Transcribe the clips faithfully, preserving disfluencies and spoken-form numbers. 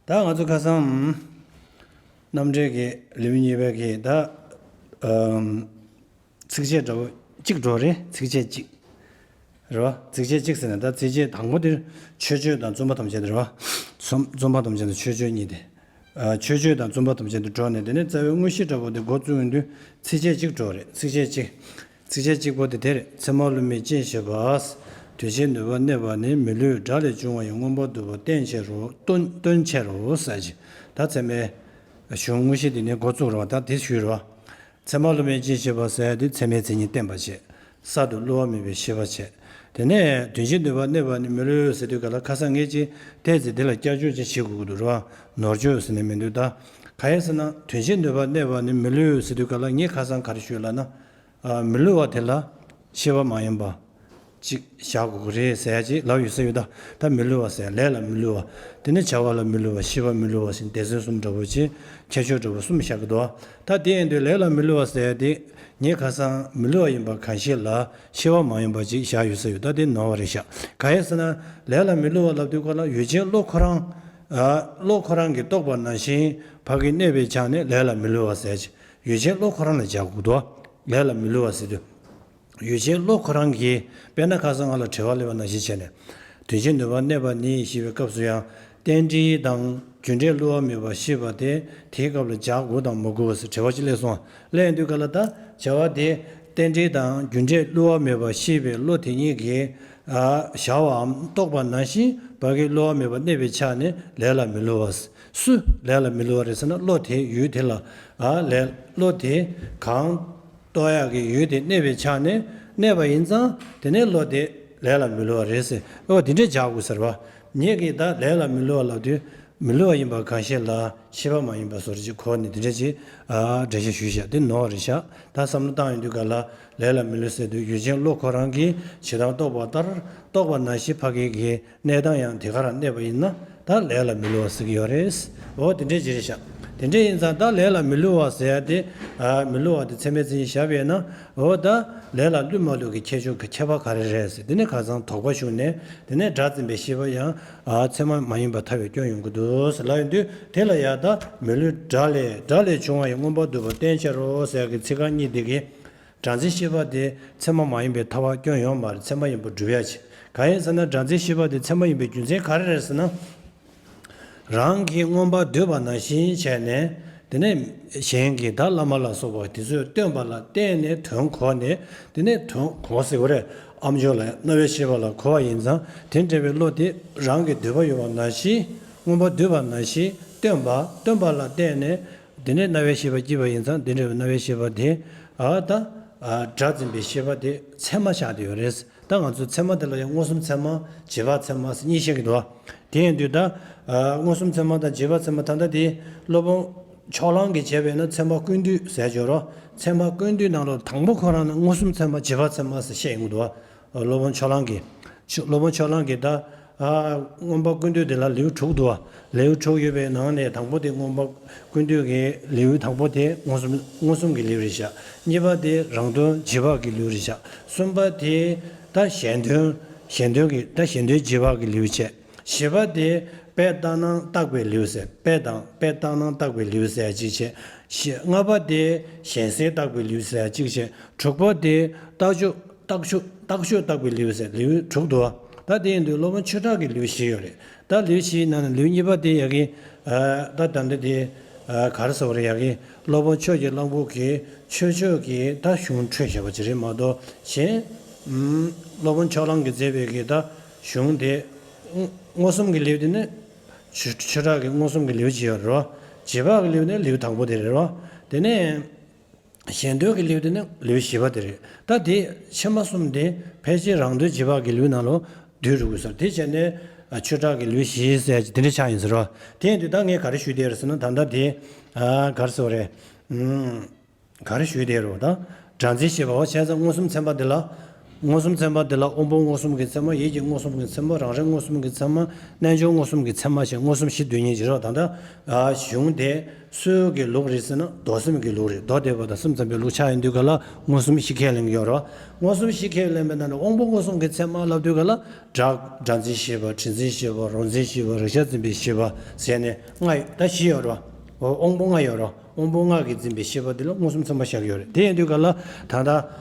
ད་ང་ཚོ་ཁ་སང་རྣམ་འགྲེལ་གྱི་ལེའུ་གཉིས་པའི་གི་ད་ཨམ་ཚིགས་བཅད་འདྲ་པོ་གཅིག་འགྲོ་རེད། ཚིགས་བཅད་གཅིག་རེད་བ། ཚིགས་བཅད་གཅིག་ཟེར་ན་ད་ཚིགས་བཅད་དང་པོ་དེ་མཆོད་བརྗོད་དང་རྩོམ་པ་ཐམས་ཅད་དེ་རེད་བ། རྩོམ་རྩོམ་པ་ཐམས་ཅད་དང་མཆོད་བརྗོད་གཉིས་དེ། ཨ་མཆོད་བརྗོད་དང་རྩོམ་པ་ཐམས་ཅད་དུ་འགྲོ་ནས། དེ་ནས་རྩ་བའི་དངོས་གཞི་འདྲ་པོ་དེ་འགོ་བཙུགས་ཡོང་དུས་ཚིགས་བཅད་གཅིག་འགྲོ་རེད། ཚིགས་བཅད་གཅིག་ཚིགས་བཅད་གཅིག་པོ་དེ་དེ་རེད། ཚད་མ་བསླུ་མེད་ཅན་ཤེས་པ། དོན་བྱེད་ནུས་པ་གནས་པ་ནི། མི་བསླུའི་སྒྲ་ལས་བྱུང་བ་ཡི། མངོན་པར་བསྡུ་བ་སྟོན་བྱེད་རོ། སྟོན་སྟོན་བྱེད་རོ་ཟེར་གྱི། ད་ཚད་མའི་གཞུང་དངོས་གཞི་དེ་ནས་འགོ་བཙུགས་རོ། ད་དེ་ཞུས་རོ། ཚད་མ་བསླུ་མེད་ཅན་ཤེས་པ་ཟེར་ཡ་དེ་ཚད་མའི་མཚན་ཉིད་བསྟན་པ་བྱས། གསར་དུ་བསླུ་བ་མེད་པའི་ཤེས་པ་བྱས། དེ་ནས་དོན་བྱེད་ནུས་པ་གནས་པ་ནི། མི་བསླུ་ཟེར་དུས་ག་ལ་ཁ་སང་ངས་ཅིག་ཏོག་ཙམ་དེ་ལ་བསྐྱར་བཅོས་ཅིག་བྱེད་དགོས་ཀྱི་འདུག་རེད་བ། ནོར་བཅོས་ཟེར་ནས་མི་འདུག་ད་ག་ཡིན་ཟེར་ན། དོན་བྱེད་ནུས་པ་གནས་པ་ནི། མི་བསླུ་ཟེར་དུས་ག་ལ་ངས་ཁ་སང་ག་རེ་ཞུས་ལབ་ན། ཨ་མི་བསླུ་བ་དེ་ལ་ཤེས་པ་མ་ཡིན་པ་ཅིག་བཞག་དགོས་ཀྱི་རེད་ཟེར་ཡ་ཅིག་ལབ་ཡོད་ས་ཡོད། ད་ད་མི་བསླུ་བ་ཟེར་ཡ་ལས་ལ་མི་བསླུ་བ། དེ་ནས་བྱ་བ་ལ་མི་བསླུ་བ། ཤེས་པ་མི་བསླུ་བ་ཟེར་སྡེ་ཚན་གསུམ་འདྲ་པོ་ཅིག་ཁྱད་ཆོས་འདྲ་པོ་གསུམ་བཞག་གི་འདུག་ད་དེ་ཡིན་དུས་ལས་ལ་མི་བསླུ་བ་ཟེར་ཡ་དེ་ངས་ཁ་སང་མི་བསླུ་བ་ཡིན་པ་གང་ཞིག་ལ་ཤེས་པ་མ་ཡིན་པ་ཅིག་བཞག་ཡོད་ས་ཡོད། ད་དེ་ནོར་བ་རེད་ཤག་ག་ཡིན་ཟེར་ན། ལས་ལ་མི་བསླུ་བ་ལབ་དུས་སྐོར་ལ་ཡུལ་ཅན་བློ་ཁོ་རང་། ཨ་བློ་ཁོ་རང་གིས་རྟོགས་པ་ནང་བཞིན་ཕ་གིར་གནས་པའི་ཆ་ནས་ལས་ལ་མི་བསླུ་བ་ཟེར་གྱི། ཡུལ་ཅན་བློ་ཁོ་རང་ལ་སྦྱར་དགོས་འདུག་ལས་ལ་མི་བསླུ་བ་ཟེར་དུས། ཡུལ་ཅན་བློ་ཁོ་རང་གིས། དཔེར་ན་ཁ་སང་ང་ལ་དྲི་བ་སླེབས་པ་ནང་བཞིན་བྱས་ནས། དོན་བྱེད་ནུས་པ་གནས་པ་ནི་ཞེས་པའི་སྐབས་སུ་ཡང་། རྟེན་འབྲེལ་དང་རྒྱུ་འབྲས་བསླུ་བ་མེད་པ་ཤེས་པ་དེ་དེའི་སྐབས་ལ་སྦྱར་དགོས་དང་མ་དགོས་ཟེར་དྲི་བ་ཅིག་སླེབས་སོང་། སླེབས་ཡོང་དུས་ག་ལ་ད་བྱ་བ་དེ་རྟེན་འབྲེལ་དང་རྒྱུ་འབྲས་བསླུ་བ་མེད་པ་ཤེས་པའི་བློ་དེ་གཉིས་ཀྱིས་ཨ་བྱ་བའམ་རྟོགས་པ་ནང་བཞིན་ཕ་གིར་བསླུ་བ་མེད་པར་གནས་པའི་ཆ་ནས་ལས་ལ་མི་བསླུ་བ། སུ་ལས་ལ་མི་བསླུ་བ་རེད་ཟེར་ན། བློ་དེ་ཡུལ་དེ་ལ་ཨ་ལས་བློ་དེ་གང་། རྟོགས་ཡག་གི་ཡུལ་དེ་གནས་པའི་ཆ་ནས་གནས་པ་ཡིན་ཙང་། དེ་ནས་བློ་དེ་ལས་ལ་མི་བསླུ་བ་རེད་ཟེར། ཨོ་དེ་འདྲས་བྱ་དགོས་ཟེར་བ། ངེད་ཀྱིས་ད་ལས་ལ་མི་བསླུ་བ་ལབ་དུས་མི་བསླུ་བ་ཡིན་པ་གང་ཞིག་ལ་ཤེས་པ་མ་ཡིན་པ་བཟོ་འདྲ་ཅིག་གོ་ནས་དེ་འདྲས་ཅིག་ཨ་འགྲེལ་བཤད་ཞུས་བཞག་དེ་ནོར་བ་རེད་ཤག་ད་བསམ་བློ་བཏང་ཡོང་དུས་ག་ལ་ལས་ལ་མི་བསླུ་ཟེར་དུས་ཡུལ་ཅན་བློ་ཁོ་རང་གིས་ཇི་ལྟར་རྟོགས་པ་ལྟར་རྟོགས་པ་ནང་བཞིན་ཕ་གི་གི་གནས་སྟངས་ཡང་དེ་ག་རང་གནས་པ་ཡིན་ན། ད་ལས་ལ་མི་བསླུ་བ་ཟེར་གྱི་ཡོད་རེད། འོ་དེ་འདྲས་ཅིག་རེད་ཤག་དེ་འདྲས་ཡིན་ཙང་ད་ལས་ལ་མི་བསླུ་བ་ཟེར་ཡ་དེ། ཨ་མི་བསླུ་བ་དེ་ཚད་མའི་མཚན་ཉིད་བཞག་པ་ཡིན་ན། འོ་ད་ལས་ལ་བསླུ་མ་བསླུ་གི་ཁྱད་ཆོས་ཀྱི་ཁྱད་པར་ག་རེ་རེད་ཟེར། དེ་ནས་ཁ་སང་དོགས་པ་ཞུགས་ནས། དེ་ནས་སྒྲ་འཛིན་པའི་ཤེས་པ་ཡང་ཨ་ཚད་མ་མ་ཡིན་པར་ཐལ་བའི་སྐྱོན་ཡོང་གི་འདུག་ཟེར་ལབ་ཡོང་དུས། དེ་ལ་ཡ་ད་མི་བསླུ་སྒྲ་ལས། སྒྲ་ལས་བྱུང་བ་ཡི། མངོན་པར་བསྡུ་བ་སྟོན་བྱེད་རོ་ཟེར་གྱི་ཚིག་རྐང་གཉིས་དེ་གིས། སྒྲ་འཛིན་ཤེས་པ་དེ་ཚད་མ་མ་ཡིན་པའི་ཐལ་བ་སྐྱོན་ཡོད་མ་རེད། ཚད་མ་ཡིན་པར་སྒྲུབ་ཡ་བྱེད། གང་ཡིན་ཟེར་ན། སྒྲ་འཛིན་ཤེས་པ་དེ་ཚད་མ་ཡིན་པའི་རྒྱུ་མཚན་ག་རེ་རེད་ཟེར་ན། རང་གིས་མངོན་པར་བསྡུས་པ་ནང་བཞིན་བྱས་ནས། དེ་ནས་གཞན་གྱིས་ད་བླ་མ་ལ་སོགས་པ་དེ་ཚོས་སྟོན་པ་ལ་བརྟེན་ནས་དོན་གོ་ནས། དེ་ནས་དོན་གོ་ཟེར་བ་རེད། ཨ་མཆོག་ལ་རྣ་བའི་ཤེས་པ་ལ་གོ་བ་ཡིན་ཙང་། དེ་འདྲ་བའི་བློ་དེ་རང་གི་འདོད་པ་ཡོད་པ་ནང་བཞིན། མངོན་པར་བསྡུས་པ་ནང་བཞིན་སྟོན་པ། སྟོན་པ་ལ་བརྟེན་ནས། དེ་ནས་རྣ་བའི་ཤེས་པ་སྐྱེས་པ་ཡིན་ཙང་། དེ་འདྲ་བའི་རྣ་བའི་ཤེས་པ་དེ་ཨ་ད་ཨ་སྒྲ་འཛིན་པའི་ཤེས་པ་དེ་ཚད་མ་ཆགས་བསྡད་ཡོད་རེད། ད་ང་ཚོས་ཚད་མ་དེ་ལ་ཡང་མངོན་སུམ་ཚད་མ། རྗེས་དཔག་ཚད་མ་ཟེར་གཉིས་བཤད་ཀྱི་འདུག་བ། དེ་ཡིན་དུས་ད་ཨ་མངོན་སུམ་ཚད་མ་དང་རྗེས་དཔག་ཚད་མ། ད་ལྟ་དེ་སློབ་དཔོན་ཕྱོགས་གླང་གིས་བྱས་པས་ན་ཚད་མ་ཀུན་བཏུས་ཟེར་བརྗོད་རོ། ཚད་མ་ཀུན་བཏུས་ནང་ལོགས་དང་པོ་ཁོ་རང་ནི་མངོན་སུམ་ཚད་མ། རྗེས་དཔག་ཚད་མ་ཟེར་བཤད་ཡོང་གི་འདུག་བ། སློབ་དཔོན་ཕྱོགས་གླང་གིས། ཕྱོ- སློབ་དཔོན་ཕྱོགས་གླང་གིས་ད་ཨ་མངོན་པ་ཀུན་བཏུས་དེ་ལ་ལེའུ་དྲུག་འདུག་བ། ལེའུ་དྲུག་ཡོད་པའི་ནང་ནས་དང་པོ་དེ་མངོན་པ་ཀུན་བཏུས་ཀྱི་ལེའུ་དང་པོ་དེ་མངོན་སུམ། མངོན་སུམ་གྱི་ལེའུ་རེད་ཤག་གཉིས་པ་དེ་རང་དོན་རྗེས་དཔག་གི་ལེའུ་རེད་ཤག་གསུམ་པ་དེ་ད་གཞན་དོན། གཞན་དོན་གྱི། ད་གཞན་དོན་རྗེས་དཔག་གི་ལེའུ་བྱས། བཞི་པ་དེ་དཔེ་ལྟར་སྣང་བརྟག་པའི་ལེའུ་ཟེར། དཔེ་དང་དཔེ་ལྟར་སྣང་བརྟག་པའི་ལེའུ་ཟེར་ཅིག་བྱས། བཞི། ལྔ་པ་དེ་གཞན་སེལ་བརྟག་པའི་ལེའུ་ཟེར་ཅིག་བྱས། དྲུག་པ་དེ་རྟགས་ཆོས། རྟགས་ཆོས། རྟགས་ཆོས་བརྟག་པའི་ལེའུ་ཟེར། ལེའུ་དྲུག་འདུག་བ། ད་དེ་ཡིན་དུས་སློབ་དཔོན་ཆོས་གྲགས་ཀྱི་ལེའུ་བཞི་ཡོད་རེད། ད་ལེའུ་བཞིའི་ནང་ནས་ལེའུ་གཉིས་པ་དེ་ཡ་གི་ཨ་ད་ད་འདི་དེ་ཨ་ག་རེ་ཟེར་བ་རེད། ཡ་གི་སློབ་དཔོན་ཆོས་ཀྱི་གླང་པོ་གིས་ཆོས་ཕྱོགས་ཀྱི་ད་གཞུང་འཕྲོས་བཞག་པ་ཅིག་རེད་མ་གཏོགས། གཞན་ཨུམ་སློབ་དཔོན་ཕྱོགས་གླང་གིས་མཛད་པའི་གི་ད་གཞུང་དེ། མངོན་སུམ་གྱི་ལེའུ་དེ་ནི་ཆོས་ཆོས་གྲགས་ཀྱི་མངོན་སུམ་གྱི་ལེའུ་གཅིག་ཡོད་རེད་བ། རྗེས་དཔག་གི་ལེའུ་ནི་ལེའུ་དང་པོ་དེ་རེད་བ། དེ་ནས་གཞན་དོན་གྱི་ལེའུ་དེ་ནི་ལེའུ་བཞི་པ་དེ་རེད། ད་དེ་ཕྱི་མ་གསུམ་དེ་ཕལ་ཆེར་རང་དོན་རྗེས་དཔག་གི་ལེའུ་ནང་ལ་འདུས་འགྲོ་དགོས་ས་རེད། དེ་བྱས་ནས་ཨ་ཆོས་གྲགས་ཀྱི་ལེའུ་བཞི་ཟེར་ཅིག་དེ་འདྲ་ཆགས་ཡིན་ཟེར་བ། དེ་ཡིན་དུས་ད་ངས་ག་རེ་ཞུས་བསྡད་ཡོད་རེད་ཟེར་ན། ད་ལྟ་དེ་ཨ་ག་རེ་ཟེར་བ་རེད། ཨུམ། ག་རེ་ཞུས་བསྡད་རེད་བ། ད་སྒྲ་འཛིན་ཤེས་པ། འོ་བྱས་ཙང་མངོན་སུམ་ཚད་མ་དེ་ལ་ མངོན་སུམ་ཚད་མ་དེ་ལ་དབང་པོ་མངོན་སུམ་གྱི་ཚད་མ། ཡིད་ཀྱི་མངོན་སུམ་གྱི་ཚད་མ། རང་རིག་མངོན་སུམ་གྱི་ཚད་མ། རྣལ་འབྱོར་མངོན་སུམ་གྱི་ཚད་མ་ཞེས་མངོན་སུམ་བཞི་འདོན་མཁན་ཅིག་རེད་བ། ད་ལྟ་གཞུང་དེ་སུ་གི་ལུགས་རེད་ཟེར་ན་མདོ་སེམས་ཀྱི་ལུགས་རེད། མདོ་སྡེ་པ་དང་སེམས་ཙམ་པའི་ལུགས་ཆགས་ཡོང་དུས་ག་ལ་མངོན་སུམ་བཞི་ཁས་ལེན་གྱི་ཡོད་རེད་བ། མངོན་སུམ་བཞི་ཁས་ལེན་པའི་ནང་ནས་དབང་པོ་མངོན་སུམ་གྱི་ཚད་མ་ལབ་དུས་ག་ལ་སྒྲ། སྒྲ་འཛིན་ཤེས་པ། དྲི་འཛིན་ཤེས་པ། རོ་འཛིན་ཤེས་པ། རེག་བྱ་འཛིན་པའི་ཤེས་པ་ཟེར་ནས་ལྔ་ཡོད། ད་བཞི་ཡོད་རེད་བ། འོ། དབང་པོ་ལྔ་ཡོད་རེད་བ། དབང་པོ་ལྔ་གིས་འཛིན་པའི་ཤེས་པ་འདི་ལ་མངོན་སུམ་ཚད་མ་བཞག་གི་ཡོད་རེད། དེ་ཡིན་དུས་ག་ལ་ད་ལྟ་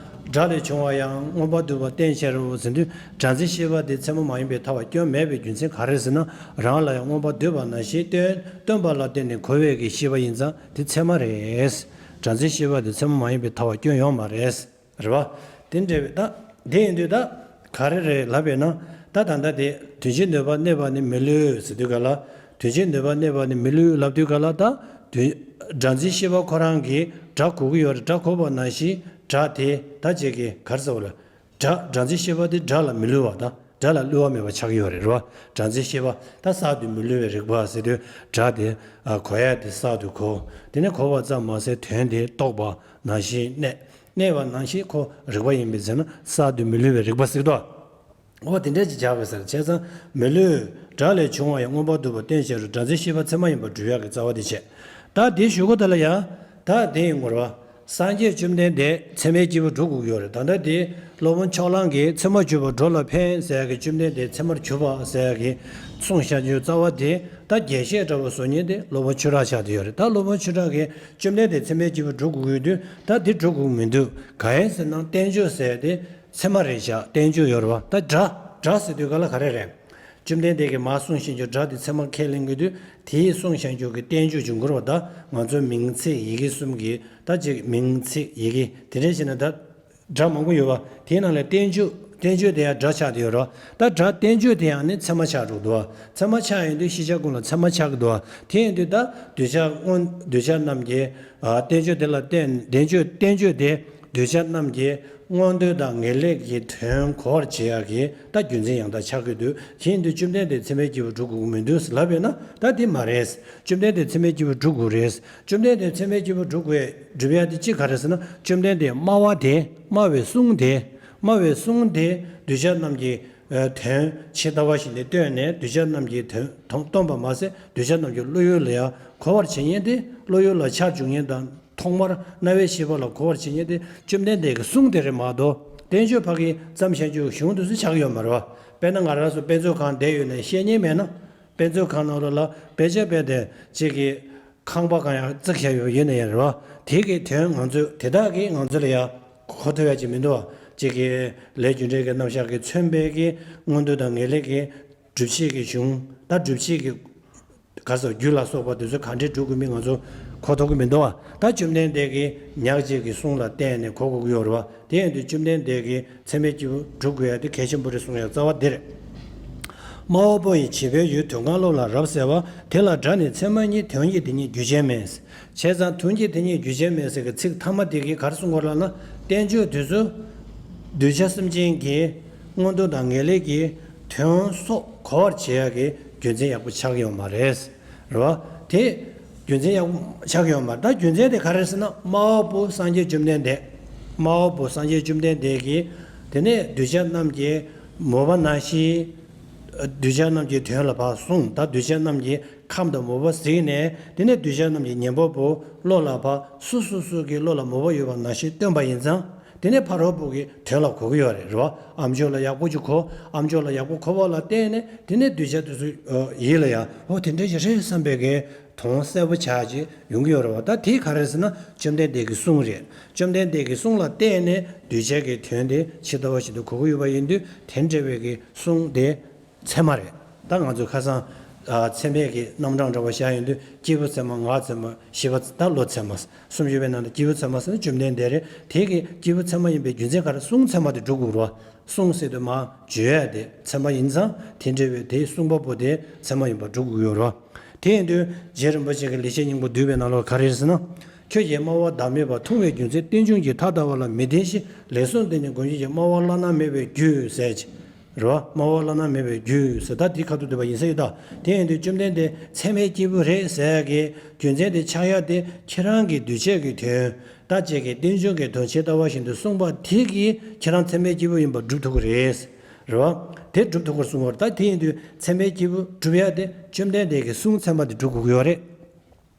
སྒྲ་ལས་བྱུང་བ་ཡང་མངོན་པར་འདུས་པ་བསྟན་བྱ་རོ་ཟེར་དུས། སྒྲ་འཛིན་ཤེས་པ་དེ་ཚད་མ་མ་ཡིན་པའི་ཐལ་བ་སྐྱོན་མེད་པའི་རྒྱུ་མཚན་ག་རེ་ཟེར་ན། རང་ལ་ཡང་མངོན་པར་འདུས་པ་ནང་བཞིན་སྟོན། སྟོན་པ་ལ་བརྟེན་ནས་གོ་བའི་གི་ཤེས་པ་ཡིན་ཙང་དེ་ཚད་མ་རེད། སྒྲ་འཛིན་ཤེས་པ་དེ་ཚད་མ་མ་ཡིན་པའི་ཐལ་བ་སྐྱོན་ཡོད་མ་རེད། རེད་བ། དེ་འདྲ་བའི་ད། དེ་ཡིན་དུས་ད། ག་རེ་རེད་ལབ་པས་ན། ད་ད་ལྟ་དེ་དོན་སྤྱིའི་ནུས་པ་གནས་པ་ནི་མི་བསླུ་ཟེར་དུས་ག་ལ། དོན་སྤྱིའི་ནུས་པ་གནས་པ་ནི་མི་བསླུ་ལབ་དུས་ག་ལ་ད། དོན། སྒྲ་འཛིན་ཤེས་པ་ཁོ་རང་གིས་སྒྲ་གོ་གི་ཡོད་རེད། སྒྲ་གོ་བ་ནང་བཞིན་སྒྲ་དེ་ད་ཅིག་གི་ག་རེ་ཟེར་བ་ལ། སྒྲ། སྒྲ་འཛིན་ཤེས་པ་དེ་སྒྲ་ལ་མི་བསླུ་བ་ད། སྒྲ་ལ་བསླུ་བ་མེད་པ་ཆགས་ཀྱི་ཡོད་རེད། རེད་བ། སྒྲ་འཛིན་ཤེས་པ་ད་གསར་དུ་མི་བསླུ་བའི་རིག་པ་ཟེར་དུས་སྒྲ་དེ། ཨ། གོ་ཡ་དེ་གསར་དུ་གོ། དེ་ནས་གོ་བ་ཙམ་མ་ཟད་དོན་དེ་རྟོགས་པ་ནང་བཞིན་གནས། གནས་པ་ནང་བཞིན་ཁོ་རིག་པ་ཡིན་པས་ཟེར་ན་གསར་དུ་མི་བསླུ་བའི་རིག་པ་ཟེར་དོ། འོ་དེ་འདྲ་ཅིག་བྱ་བའི་ཟེར། བྱས་ཙང་མི་བསླུ། སྒྲ་ལས་བྱུང་བ་ཡང་མངོན་པར་འདུས་པ་བསྟན་བྱ་རུ། སྒྲ་འཛིན་ཤེས་པ་ཚད་མ་ཡིན་པར་སྒྲུབ་ཡག་གི་རྩ་བ་དེ་བྱས། ད་དེའི་གཞུག་གུ་དེ་ལ་ཡང་། ད་དེ་ཡིན་དགོས་རེད་བ། སངས་རྒྱས་བཅོམ་ལྡན་འདས་ཚད་མའི་སྐྱེས་བུ་སྒྲུབ་དགོས་ཀྱི་ཡོད་རེད། ད་ལྟ་དེ་སློབ་དཔོན་ཕྱོགས་གླང་གིས་ཚད་མར་གྱུར་པ་འགྲོ་ལ་ཕན་ཟེར་ཡག་གི་བཅོམ་ལྡན་འདས་ཚད་མར་གྱུར་པ་ཟེར་ཡག་གི་གསུངས་བཞག་རྒྱུའི་རྩ་བ་དེ། ད་རྒྱས་བཤད་འདྲ་བོ་བཟོ་མཁན་དེ་སློབ་དཔོན་ཆོས་གྲགས་ཆགས་བསྡད་ཡོད་རེད། ད་སློབ་དཔོན་ཆོས་གྲགས་ཀྱིས་བཅོམ་ལྡན་འདས་ཚད་མའི་སྐྱེས་བུ་སྒྲུབ་དགོས་ཀྱི་ཡོད་དུས་ད་དེ་སྒྲུབ་དགོས་ཀྱི་མི་འདུག་གང་ཡིན་ཟེར་ན་བསྟན་བཅོས་ཟེར་ཡག་དེ། ཚད་མ་རེད་བཞག་བསྟན་བཅོས་ཡོད་རེད་བ། ད་སྒྲ། སྒྲ་ཟེར་དུས་ག་ལ་ག་རེ་རེད། བཅོམ་ལྡན་འདས་ཀྱིས་མར་གསུངས་བཞིན་གྱི་སྒྲ་དེ་ཚད་མར་ཁས་ལེན་གྱི་དུས་དེའི་གསུངས་བཞིན་གྱི་གི་བསྟན་བཅོས་འབྱུང་གི་རེད་བ། ད་ང་ཚོ་མིང་ཚིག་ཡི་གེ་གསུམ་གྱི་ད་ཅིག་མིང་ཚིག་ཡི་གེ་དེ་འདྲ་བྱས་ན་ད་སྒྲ་མང་པོ་ཡོད་བ། དེའི་ནང་ལས་བསྟན་བཅོས། བསྟན་བཅོས་དེ་ཡང་སྒྲ་ཆགས་བསྡད་ཡོད་རེད་བ། ད་སྒྲ་བསྟན་བཅོས་དེ་ཡང་ནི་ཚད་མ་ཆགས་འགྲོ་འདུག་བ། ཚད་མ་ཆགས་ཡོང་དུས་ཤེས་བྱ་ཀུན་ལ་ཚད་མ་ཆགས་ཀྱི་འདུག་བ། དེ་ཡིན་དུས་ད་གདུལ་བྱ་སྔོན། གདུལ་བྱ་རྣམས་ཀྱི། ཨ། བསྟན་བཅོས་དེ་ལ་བརྟེན། བསྟན་བཅོས། བསྟན་བཅོས་དེ། གདུལ་བྱ་རྣམས་ཀྱི་མངོན་འདོད་དང་ངེས་ལེགས་ཀྱི་དོན་གོ་བར་བྱེད་ཡག་གི་ད་རྒྱུ་མཚན་ཡང་དག་ཆགས་ཀྱི་འདུག་དེ་ཡིན་དུས་བཅོམ་ལྡན་འདས་ཚད་མའི་སྐྱེས་བུ་སྒྲུབ་དགོས་ཀྱི་མི་འདུག་ལབ་པས་ན་ད་དེ་མ་རེད། བཅོམ་ལྡན་འདས་ཚད་མའི་སྐྱེས་བུ་སྒྲུབ་དགོས་རེད། བཅོམ་ལྡན་འདས་ཚད་མའི་སྐྱེས་བུ་སྒྲུབ་དགོས། སྒྲུབ་ཡག་དེ་ཅི་ག་རེད་ཟེར་ན་བཅོམ་ལྡན་འདས་སྨྲ་བ་དེ། སྨྲ་བའི་གསུང་དེ། སྨྲ་བའི་གསུང་དེ་གདུལ་བྱ་རྣམས་ཀྱི་དོན་ཇི་ལྟ་བ་བཞིན་དུ་སྟོན་ནས་གདུལ་བྱ་རྣམས་ཀྱི་དོན་སྟོན་པ་མ་ཟད་གདུལ་བྱ་རྣམས་ཀྱི་བློ་ཡུལ་ལ་ཡང་གོ་བར་བྱེད་མཁན་དེ། བློ་ཡུལ་ལ་ཆ་འཇུག་མཁན་དང་། ཐོག་མར་རྣ་བས་ཤེས་པ་ལ་གོ་བར་བྱེད་མཁན་དེ་བཅོམ་ལྡན་འདས་ཀྱི་གསུང་དེ་རེད་མ་གཏོགས་བསྟན་བཅོས་ཕ་གི་བརྩམས་བཞག་རྒྱུ་གཞུང་དེ་ཚོ་ཆགས་ཀྱི་ཡོད་མ་རེད་བ། དཔེར་ན་ང་རང་ཚོ་དཔེ་མཛོད་ཁང་བསྡད་ཡོད་ནས་ཤེས་མཁན་མེད་ན། དཔེ་མཛོད་ཁང་ནང་ལོགས་ལ་དཔེ་ཆ་དཔེ་དེ་གཅིག་གི་ཁང་པ་གང་ཡང་བརྩིགས་བཞག་ཡོད་ཡོད་ན་ཡང་རེད་བ། དེ་གི་དོན་ང་ཚོས་དེ་དག་གིས་ང་ཚོ་ལ་ཡང་གོ་ཐུབ་ཡ་ཅིག་མི་འདུག་བ། གཅིག་གི་ལས་རྒྱུ་འབྲས་ཀྱི་རྣམ་གཞག་གིས་མཚོན་པའི་གི་མངོན་འདོད་དང་ངེས་ལེགས་ཀྱི་སྒྲུབ་བྱེད་ཀྱི་གཞུང་། ད་སྒྲུབ་བྱེད་ཀྱི་ག་རེ་ཟེར། རྒྱུ་ལ་སོགས་པ་དེ་ཚོ་གང་འདྲས་སྒྲུབ་དགོས་མིན་ང་ཚོ་གོ་ཐུབ་ཀྱི་མི་འདུག་བ། ད་བཅོམ་ལྡན་འདས་ཀྱིས་ཉག་གཅིག་གི་གསུང་ལ་བརྟེན་ནས་གོ་དགོས་ཀྱི་ཡོད་རེད་བ། དེ་ཡིན་དུས་བཅོམ་ལྡན་འདས་ཀྱིས་ཚད་མའི་སྐྱེས་བུ་སྒྲུབ་དགོས་ཡ་དེ་གལ་ཆེན་པོ་རེད་གསུང་ཡ་རྩ་བ་འདི་རེད། སྨྲ་བ་པོ་ཡི་བྱིས་པའི་ཡུལ་དུས་གང་བློ་ལ་རབ་གསལ་བ། དེ་ལ་སྒྲ་ནི་ཚད་མ་ཉིད། དོན་གྱི་དེ་ཉིད་རྒྱུ་ཅན་མིན། བྱས་ཙང་དོན་གྱི་དེ་ཉིད་རྒྱུ་ཅན་མིན་ཟེར་གྱི་ཚིག་ཐ་མ་དེ་གིས་ག་རེ་གསུང་གི་ཡོད་ལབ་ན། བསྟན་བཅོས་དེ་ཚོ་གདུལ་བྱ་སེམས་ཅན་གྱི་མངོན་འདོད་དང་ངེས་ལེགས་ཀྱི་དོན་སོགས་གོ་བར་བྱེད་ཡག་གི་རྒྱུ་མཚན་ཡག་པོ་ཆགས་ཀྱི་ཡོད་མ་རེད། རེད་བ། དེ་རྒྱུ་མཚན་ཡག་པོ་ཆགས་ཀྱི་ཡོད་མ་རེད། ད་རྒྱུ་མཚན་དེ་ག་རེ་རེད་ཟེར་ན་སྨྲ་བ་པོ་སངས་རྒྱས་བཅོམ་ལྡན་འདས། སྨྲ་བ་པོ་སངས་རྒྱས་བཅོམ་ལྡན་འདས་ཀྱིས་དེ་ནས་གདུལ་བྱ་རྣམས་ཀྱི་མོས་པ་ནང་བཞིན། གདུལ་བྱ་རྣམས་ཀྱི་དོན་ལ་ཕར་གསུངས། ད་གདུལ་བྱ་རྣམས་ཀྱི་ཁམས་དང་མོས་པ་གཟིགས་ནས་དེ་ནས་གདུལ་བྱ་རྣམས་ཀྱི་ཉན་པ་པོ་བློ་ལ་ཕར་སོ་སོ་སོ་གི་བློ་ལ་མོས་པ་ཡོད་པ་ནང་བཞིན་སྟོན་པ་ཡིན་ཙང་། དེ་ནས་ཕ་རོལ་པོ་གི་དོན་ལ་གོ་གི་ཡོད་རེད། རེད་བ། ཨ་མཆོག་ལ་ཡག་པོ་ཅིག་གོ། ཨ་མཆོག་ལ་ཡག་པོ་གོ་བ་ལ་བརྟེན་ནས་དེ་ནས་གདུལ་བྱ་དེ་ཚོ་ཡིད་ལ་ཡང་འོ་དེ་འདྲ་ཞིག་རེད་བསམ་པའི་གི་དོན་གསལ་པོ་ཆགས་ཀྱི་ཡོང་གི་ཡོད་རེད་བ། ད་དེ་ག་རེ་ཟེར་ན་བཅོམ་ལྡན་འདས་ཀྱི་གསུང་རེད། བཅོམ་ལྡན་འདས་ཀྱི་གསུང་ལ་བརྟེན་ནས་གདུལ་བྱ་གི་དོན་དེ་ཇི་ལྟ་བ་བཞིན་དུ་གོ་གི་ཡོད་པ་ཡིན་དུས་དེ་འདྲ་བའི་གི་གསུང་དེ། ཚད་མ་རེད། ད་ང་ཚོས་ཁ་སང་། ཨ། ཚད་མའི་གི་རྣམ་གྲངས་འདྲ་བ་བཞག་ཡོང་དུས་སྐྱེས་བུ་ཚད་མ། ངག་ཚད་མ། ཞི་བ་ཚད། ད་བློ་ཚད་མ། གསུམ་ཡོད་པའི་ནང་ནས་སྐྱེས་བུ་ཚད་མ་ཟེར་ན་བཅོམ་ལྡན་འདས་རེད། དེ་གི་སྐྱེས་བུ་ཚད་མ་ཡིན་པའི་རྒྱུ་མཚན་ག་རེ། གསུང་ཚད་མ་དེ་སྒྲུབ་དགོས་རེད་བ། གསུང་ཟེར་དུས་མར་བརྗོད་ཡ་དེ་ཚད་མ་ཡིན་ཙང་དེ་འདྲ་བའི་དེའི་གསུང་པ་པོ་དེ་ཚད་མ་ཡིན་པ་སྒྲུབ་དགོས་ཡོད་རེད་བ། དེ་ཡིན་དུས་རྗེ་རིན་པོ་ཆེ་གི་ལེགས་བཤད་སྙིང་པོ་བསྡུས་པའི་ནང་ལོགས་ག་རེ་རེད་ཟེར་ན། ཁྱོད་ཀྱིས་སྨྲ་བ་བདག་མེད་པ། མཐོང་བའི་རྒྱུ་མཚན་རྟེན་འབྱུང་གི་མཐའ་ལྟ་བ་ལ་མི་བརྟེན་ཞིང་། ལེགས་གསུངས་དེ་ཉིད་སྒོམ་བྱེད་ཅིང་། སྨྲ་བ་བླ་ན་མེད་པའི་རྒྱུ་ཟེར་གྱི། རེད་བ། སྨྲ་བ་བླ་ན་མེད་པའི་རྒྱུ་ཟེར། ད་འདི་ཁ་ཐུག་འདུས་པ་ཡིན་ས་ཡོད་ད། དེ་ཡིན་དུས་བཅོམ་ལྡན་འདས་ཚད་མའི་སྐྱེས་བུ་རེད་ཟེར་གྱི་རྒྱུ་མཚན་དེ་ཆགས་ཡ་དེ་ཁྱེད་རང་གི་གདུལ་བྱ་གི་དོན། ད་ཅིག་གིས་རྟེན་འབྱུང་གི་དོན་ཇི་ལྟ་བ་བཞིན་དུ་གསུངས་པ་དེ་གིས་ཁྱེད་རང་ཚད་མའི་སྐྱེས་བུ་ཡིན་པ་སྒྲུབ་ཐུབ་ཀྱི་རེད། རེད་བ། དེ་སྒྲུབ་ཐུབ་ཀྱི་རེད་གསུངས་པ་རེད། ད་དེ་ཡིན་དུས་ཚད་མའི་སྐྱེས་བུ་སྒྲུབ་ཡ་དེ་བཅོམ་ལྡན་འདས་ཀྱི་གསུང་ཚད་མ་དེ་སྒྲུབ་དགོས་ཀྱི་ཡོད་རེད།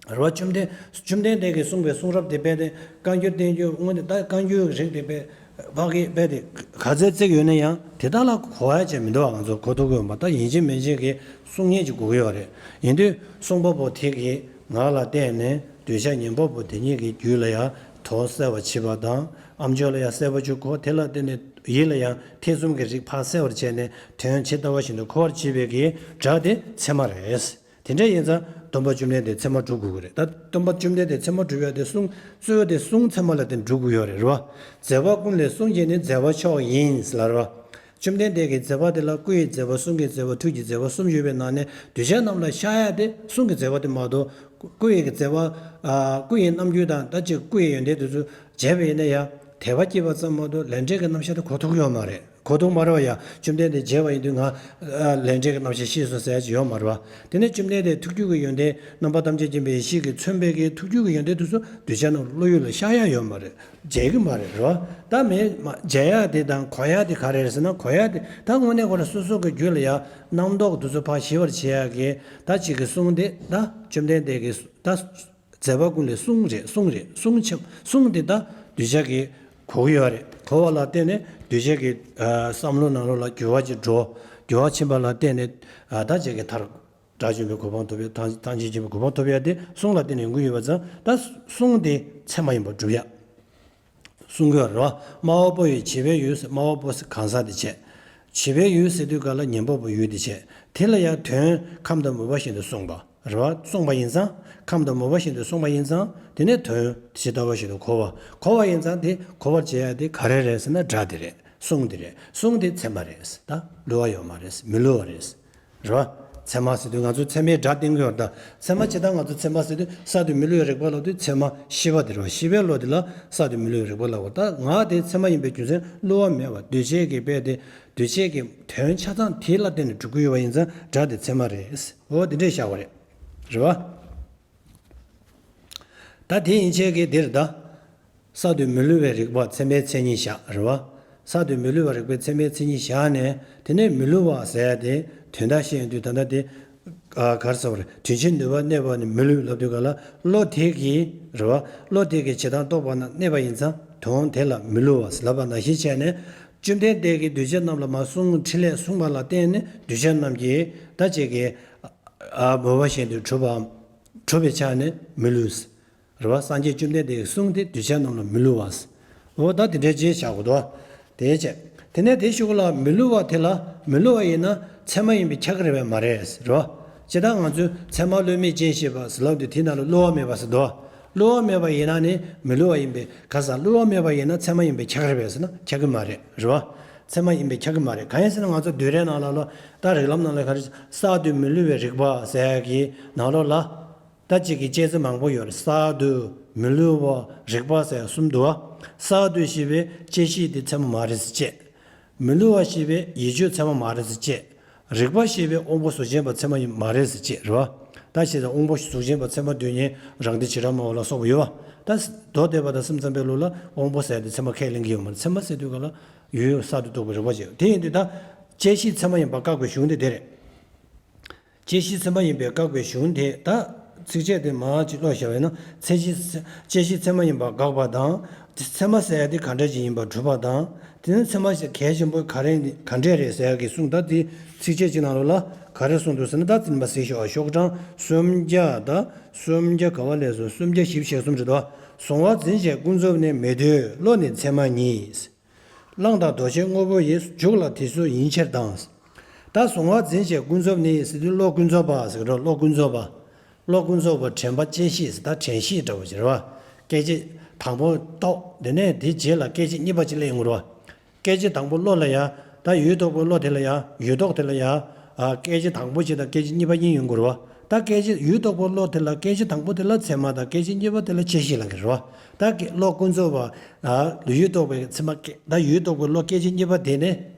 རེད་བ། བཅོམ་ལྡན་བཅོམ་ལྡན་འདས་ཀྱིས་གསུངས་པའི་གསུང་རབ་དེ་རྦད་དེ་བཀའ་འགྱུར་བསྟན་འགྱུར་དངོས་གནས་ད་བཀའ་འགྱུར་གྱི་རིགས་དེ་རྦད་ཕ་གི་རྦད་དེ་ག་ཚོད་བརྩི་ཡོད་ན་ཡང་དེ་དག་ལ་གོ་ཡ་ཅིག་མི་འདུག་ང་ཚོ་གོ་ཐུབ་ཀྱི་ཡོད་མ་རེད། ད་ཡིན་གཅིག་མིན་གཅིག་གི་གསུང་མཁན་ཅིག་དགོས་ཀྱི་ཡོད་རེད། ཡིན་དུས་གསུང་པ་པོ་དེ་གིས་ངག་ལ་བརྟེན་ནས་གདུལ་བྱ་ཉན་པ་པོ་དེ་ཉིད་ཀྱི་རྒྱུད་ལ་ཡང་དོན་གསལ་བར་བྱེད་པ་དང་། ཨ་མཆོག་ལ་ཡང་གསལ་བར་བྱེད་དགོས། དེ་ལ་བརྟེན་ནས་ཡིད་ལ་ཡང་ཐེ་ཚོམ་གྱི་རིགས་ཕར་གསལ་བར་བྱས་ནས་དོན་ཇི་ལྟ་བ་བཞིན་དུ་གོ་བར་བྱེད་པའི་གི་སྒྲ་དེ་ཚད་མ་རེད། དེ་འདྲ་ཡིན་ཙང་སྟོན་པ་བཅོམ་ལྡན་འདས་ཚད་མ་སྒྲུབ་དགོས་ཀྱི་རེད། ད་སྟོན་པ་བཅོམ་ལྡན་འདས་ཚད་མ་སྒྲུབ་ཡ་དེ་གསུང་གཙོ་བོ་དེ་གསུང་ཚད་མ་ལ་བརྟེན་སྒྲུབ་དགོས་ཡོད་རེད། རེད་བ། མཛད་པ་ཀུན་ལས་གསུང་གཅིག་ནི། མཛད་པ་མཆོག་ཡིན་ཟེར་ལ་རེད་བ། བཅོམ་ལྡན་འདས་ཀྱི་མཛད་པ་དེ་ལ་སྐུ་ཡི་མཛད་པ་གསུང་གི་མཛད་པ་ཐུགས་ཀྱི་མཛད་པ་གསུམ་ཡོད་པའི་ནང་ནས་གདུལ་བྱ་རྣམས་ལ་ཤར་ཡ་དེ་གསུང་གི་མཛད་པ་དེ་མ་གཏོགས་སྐུ་ཡི་གི་མཛད་པ། ཨ། སྐུ་ཡི་རྣམ་འགྱུར་དང་ད་ཅིག་སྐུ་ཡི་ཡོན་ཏན་དེ་ཚོ་མཇལ་བ་ཡིན་ན་ཡང་དད་པ་སྐྱེས་པ་ཙམ་མ་གཏོགས་ལས་འབྲས་ཀྱི་རྣམ་གཞག་དེ་གོ་ཐུབ་ཡོད་མ་རེད། གོ་ཐུབ་མ་རེད་བ། ཡ། བཅོམ་ལྡན་འདས་མཇལ་བ་ཡིན་དུས་ང་ལས་འབྲས་ཀྱི་རྣམ་གཞག་ཤེས་སོང་ཟེར་ཡ་ཅིག་ཡོད་མ་རེད་བ། དེ་ནས་བཅོམ་ལྡན་འདས་ཐུགས་རྒྱུད་ཀྱི་ཡོན་ཏན་རྣམ་པ་ཐམས་ཅད་མཁྱེན་པའི་ཡེ་ཤེས་ཀྱིས་མཚོན་པའི་གི་ཐུགས་རྒྱུད་ཀྱི་ཡོན་ཏན་དེ་ཚོ་གདུལ་བྱ་རྣམས་བློ་ཡུལ་ལ་ཤར་ཡ་ཡོད་མ་རེད། མཇལ་གི་མ་རེད། རེད་བ། ད་མེད་མ་མཇལ་ཡ་དེ་དང་གོ་ཡ་དེ་ག་རེ་རེད་ཟེར་ན། གོ་ཡ་དེ་ད་དངོས་གནས་ཁོ་རང་སོ་སོ་གི་རྒྱུད་ལ་ཡ་རྣམ་རྟོག་དེ་ཚོ་ཕར་ཞི་བར་བྱེད་ཡ་གི་ད་ཅིག་གི་གསུང་དེ་ད་བཅོམ་ལྡན་འདས་ཀྱི་ད། མཛད་པ་ཀུན་ལས་གསུང་རེད། གསུང་རེད། གསུང་ཆེན། གསུང་དེ་ད་གདུལ་བྱ་གིས་གོ་གི་ཡོད་རེད། གོ་བ་ལ་བརྟེན་ནས་གདུལ་བྱ་གི་ཨ་བསམ་བློ་ནང་ལོགས་ལ་འགྱུར་བ་ཅིག་འགྲོ། འགྱུར་བ་ཕྱིན་པ་ལ་བརྟེན་ནས་ཨ་ད་ཅིག་གི་མཐར་དགྲ་བཅོམ་པའི་གོ་འཕང་ཐོབ་ཡ། ཐམས་ཐམས་ཅད་མཁྱེན་པའི་གོ་འཕང་ཐོབ་ཡ་དེ་གསུང་ལ་བརྟེན་ནས་ཡོང་གི་ཡོད་པ་ཙང་ད་གསུང་དེ་ཚད་མ་ཡིན་པར་སྒྲུབ་ཡ། གསུང་གི་ཡོད་རེད་བ། སྨྲ་བ་པོ་ཡི་བྱེད་པའི་ཡུལ་ཟེར། སྨྲ་བ་པོ་ཟེར་གང་ཟག་དེ་བྱས། བྱེད་པའི་ཡུལ་ཟེར་དུས་ག་ལ་ཉན་པ་པོ་ཡུལ་དེ་བྱས། དེ་ལ་ཡང་དོན་ཁམས་དང་མོས་པ་བཞིན་དུ་གསུངས་པ། རེད་བ། གསུངས་པ་ཡིན་ཙང་། ཁམས་དང་མོས་པ་བཞིན་དུ་གསུངས་པ་ཡིན་ཙང་དེ་ནས་དོན་ཇི་ལྟ་བ་བཞིན་དུ་གོ་བ། གོ་བ་ཡིན་ཙང་དེ་གོ་བར་བྱེད་ཡ་དེ་ག་རེ་རེད་ཟེར་ན་སྒྲ་དེ་རེད། གསུང་དེ་རེད། གསུང་དེ་ཚད་མ་རེད། ད་བསླུ་བ་ཡོད་མ་རེད། མི་བསླུ་བ་རེད། རེད་བ། ཚད་མ་ཟེར་དུས་ང་ཚོས་ཚད་མའི་སྒྲ་བསྟན་གྱི་ཡོད་རེད། ད་ཚད་མ་ཇི་ལྟར་ང་ཚོས་ཚད་མ་ཟེར་དུས་གསར་དུ་མི་བསླུ་བའི་རིག་པ་ལབ་དུས་ཚད་མ་ཤེས་པ་དེ་རེད་བ། ཤེས་པའི་བློ་དེ་ལ་གསར་དུ་མི་བསླུ་བའི་རིག་པ་ལབ་པ། ད་ངག་དེ་ཚད་མ་ཡིན་པའི་རྒྱུ་མཚན་བསླུ་བ་མེད་པ། གདུལ་བྱའི་གི་དཔེ་དེ་གདུལ་བྱའི་གི་དོན་ཆ་ཚང་དེ་ལ་བརྟེན་ནས་གྲུབ་ཀྱི་ཡོད་པ་ཡིན་ཙང་སྒྲ་དེ་ཚད་མ་རེད། འོ་དེ་འདྲས་བཞག་པ་རེད། རེད་བ། ད་དེ་ཡན་ཆད་ཀྱི་འདིར་ད། གསར་དུ་མི་བསླུ་བའི་རིག་པ་ཚད་མའི་མཚན་ཉིད་བཞག་རེད་བ། གསར་དུ་མི་བསླུ་བའི་རིག་པའི་ཚད་མའི་མཚན་ཉིད་བཞག་ནས་དེ་ནས་མི་བསླུ་བ་ཟེར་ཡ་དེ་དོན་དག་བཤད་ཡོང་དུས་ད་ལྟ་དེ། ཨ་ག་རེ་ཟེར་བ་རེད། དྲིན་ཆེན་ནུས་པ་གནས་པ་ནི་མི་བསླུ་ལབ་དུས་ག་ལ་བློ་དེ་གིས་རེད་བ། བློ་དེ་གིས་ཇི་ལྟར་རྟོགས་པ་ན་གནས་པ་ཡིན་ཙང་དོན་དེ་ལ་མི་བསླུ་བ་ལབ་པ་ནང་བཞིན་བྱས་ནས་བཅོམ་ལྡན་འདས་ཀྱིས་གདུལ་བྱ་རྣམས་ལ་མ་གསུངས་ཕྲིན་ལས་གསུངས་པ་ལ་བརྟེན་ནས་གདུལ་བྱ་རྣམས་ཀྱིས་ད་ཅིག་གི་ཨ་མོས་པ་བཞིན་དུ་གྲུབ་པའམ་གྲུབ་པའི་ཆ་ནས་མི་བསླུ། རེད་བ། སངས་རྒྱས་བཅོམ་ལྡན་འདས་ཀྱི་གསུང་དེ་གདུལ་བྱ་རྣམས་ལ་མི་བསླུ་བ། འོ་ད་དེ་འདྲའི་རྗེས་བཞག་གོ་དོ། དེའི་ཆེད། དེ་ནས་དེ་ཤོག་ལ་མི་བསླུ་བ་དེ་ལ་མི་བསླུ་བ་ཡིན་ན་ཚད་མ་ཡིན་པས་ཁྱབ་ཀྱི་རེད་པས་མ་རེད། རེད་བ། ཇི་ལྟར་ང་ཚོས་ཚད་མ་བསླུ་མེད་ཅན་ཤེས་པ་ཟེར་ལབ་དུས་དེ་ནང་ལ་བསླུ་བ་མེད་པ་ཟེར་དོ། བསླུ་བ་མེད་པ་ཡིན་ན་ནི་མི་བསླུ་བ་ཡིན་པས་ཁ་སང་བསླུ་བ་མེད་པ་ཡིན་ན་ཚད་མ་ཡིན་པས་ཁྱབ་ཀྱི་རེད་པས་ཟེར་ན་ཁྱབ་ཀྱི་མ་རེད། རེད་བ། ཚད་མ་ཡིན་པས་ཁྱབ་ཀྱི་མ་རེད། གང་ཡིན་ཟེར་ན་ང་ཚོ་འདུལ་རེས་ནང་ལ་ལོ། ད་རིགས་ལམ་ནང་ལ་ག་རེ་གསར་དུ་མི་བསླུ་བའི་རིག་པ་ཟེར་ཡ་གི་ནང་ལོགས་ལ། ད་ཅིག་གི་དཔྱད་རྩོམ་མང་པོ་ཡོད་རེད། གསར་དུ་མི་བསླུ་བ་རིག་པ་ཟེར་གསུམ་འདུག་བ། གསར་དུ་ཞེས་པའི་དཔྱད་གཞི་དེ་ཚད་མ་མ་རེད་ཟེར་བྱས། མི་བསླུ་བ་ཞེས་པའི་ཡིད་དཔྱོད་ཚད་མ་མ་རེད་ཟེར་བྱས། རིག་པ་ཞེས་པའི་དབང་པོ་གཟུགས་ཅན་པ་ཚད་མ་ཡིན་མ་རེད་ཟེར་བྱས་རེད་བ། ད་ཞེས་དབང་པོ་གཟུགས་ཅན་པ་ཚད་མ་དུས་གཉིས་རང་སྡེ་བྱེ་བྲག་སྨྲ་བ་ལ་སོགས་པ་ཡོད་བ། ད་མདོ་སྡེ་པ་དང་སེམས་ཙམ་པའི་ལུགས་ལ་དབང་པོ་ཟེར་དེ་ཚད་མ་ཁས་ལེན་གྱི་ཡོད་མ་རེད། ཚད་མ་ཟེར་དུས་ག་ལ་ཡུལ་གསར་དུ་རྟོགས་པའི་རིག་པ་ཅིག་དེ་ཡིན་དུས་ད་དཔྱད་གཞི་ཚད་མ་ཡིན་པ་བཀག་པའི་གཞུང་དེ་དེ་རེད། དཔྱད་གཞི་ཚད་མ་ཡིན་པས་བཀག་པའི་གཞུང་དེ་ད་ཚིགས་བཅད་དེ་མར་ཅིག་ཀློག་བཞག་པས་ན། ཚད་གཞི། དཔྱད་གཞི་ཚད་མ་ཡིན་པ་དགག་པ་དང་། ཚད་མ་ཟེར་ཡ་དེ་ག་འདྲ་ཅིག་ཡིན་པ་སྒྲུབ་པ་དང་། དེ་ནས་ཚད་མ་ཞེས་གལ་ཆེན་པོ་ག་རེ་ག་འདྲས་རེད་ཟེར་ཡ་གི་གསུང་ད་དེ་ཚིགས་བཅད་ཅིག་ནང་ལོགས་ལ་ག་རེ་གསུངས་འདུག་ཟེར་ན། ད་འཛིན་པ་གཟིགས་ཤོག་ཤོག་གྲངས་སུམ་བརྒྱ་དང་སུམ་བརྒྱ་ག་བ་ལས་སོ་སུམ་བརྒྱ་བཞི་བཅུ་ཞེ་གསུམ་རེད་དོ། གཟུང་བ་འཛིན་བྱེད་ཀུན་རྫོབ་ནི། མི་སྡོད་བློ་ནི་ཚད་མ་ཉིད། གླང་དང་རྡོ་རྗེ་དངོས་པོ་ཡི། འཇུག་ལ་དེ་སུ་ཡིན་ཕྱིར་དང་། ད་གཟུང་བ་འཛིན་བྱེད་ཀུན་རྫོབ་ནི་ཟེར་དུས་བློ་ཀུན་རྫོབ་པ་ཟེར་གི་རེད། བློ་ཀུན་རྫོབ་པ། བློ་ཀུན་རྫོབ་པ་དྲན་པ་དཔྱད་ཤེས་ཟེར། ད་དྲན་ཤེས་འདྲ་བོ་ཞིག་རེད་བ། སྐད་ཅིག་དང་པོ་རྟོགས། དེ་ནས་དེ་རྗེས་ལ་སྐད་ཅིག་གཉིས་པ་ཅིག་སླེབས་ཡོང་གི་རེད་བ། སྐད་ཅིག་དང་པོ་བློ་ལ་ཡ། ད་ཡུལ་རྟོག་པའི་བློ་དེ་ལ་ཡ། ཡུལ་རྟོག་དེ་ལ་ཡ། ཨ། སྐད་ཅིག་དང་པོ་ཅིག་དང་སྐད་ཅིག་གཉིས་པ་གཉིས་ཡོང་གི་རེད་བ། ད་སྐད་ཅིག་ཡུལ་རྟོག་པའི་བློ་དེ་ལ་སྐད་ཅིག་དང་པོ་དེ་ལ་ཚད་མ་དང་སྐད་ཅིག་གཉིས་པ་དེ་ལ་དཔྱད་ཤེས་ལབ་ཀྱི་རེད་བ། ད་སྐད། བློ་ཀུན་རྫོབ་པ། ཨ། ཡུལ་རྟོག་པའི་ཚད་མ་སྐད། ད་ཡུལ་རྟོག་པའི་བློ་སྐད་ཅིག་གཉིས་པ་དེ་ནི་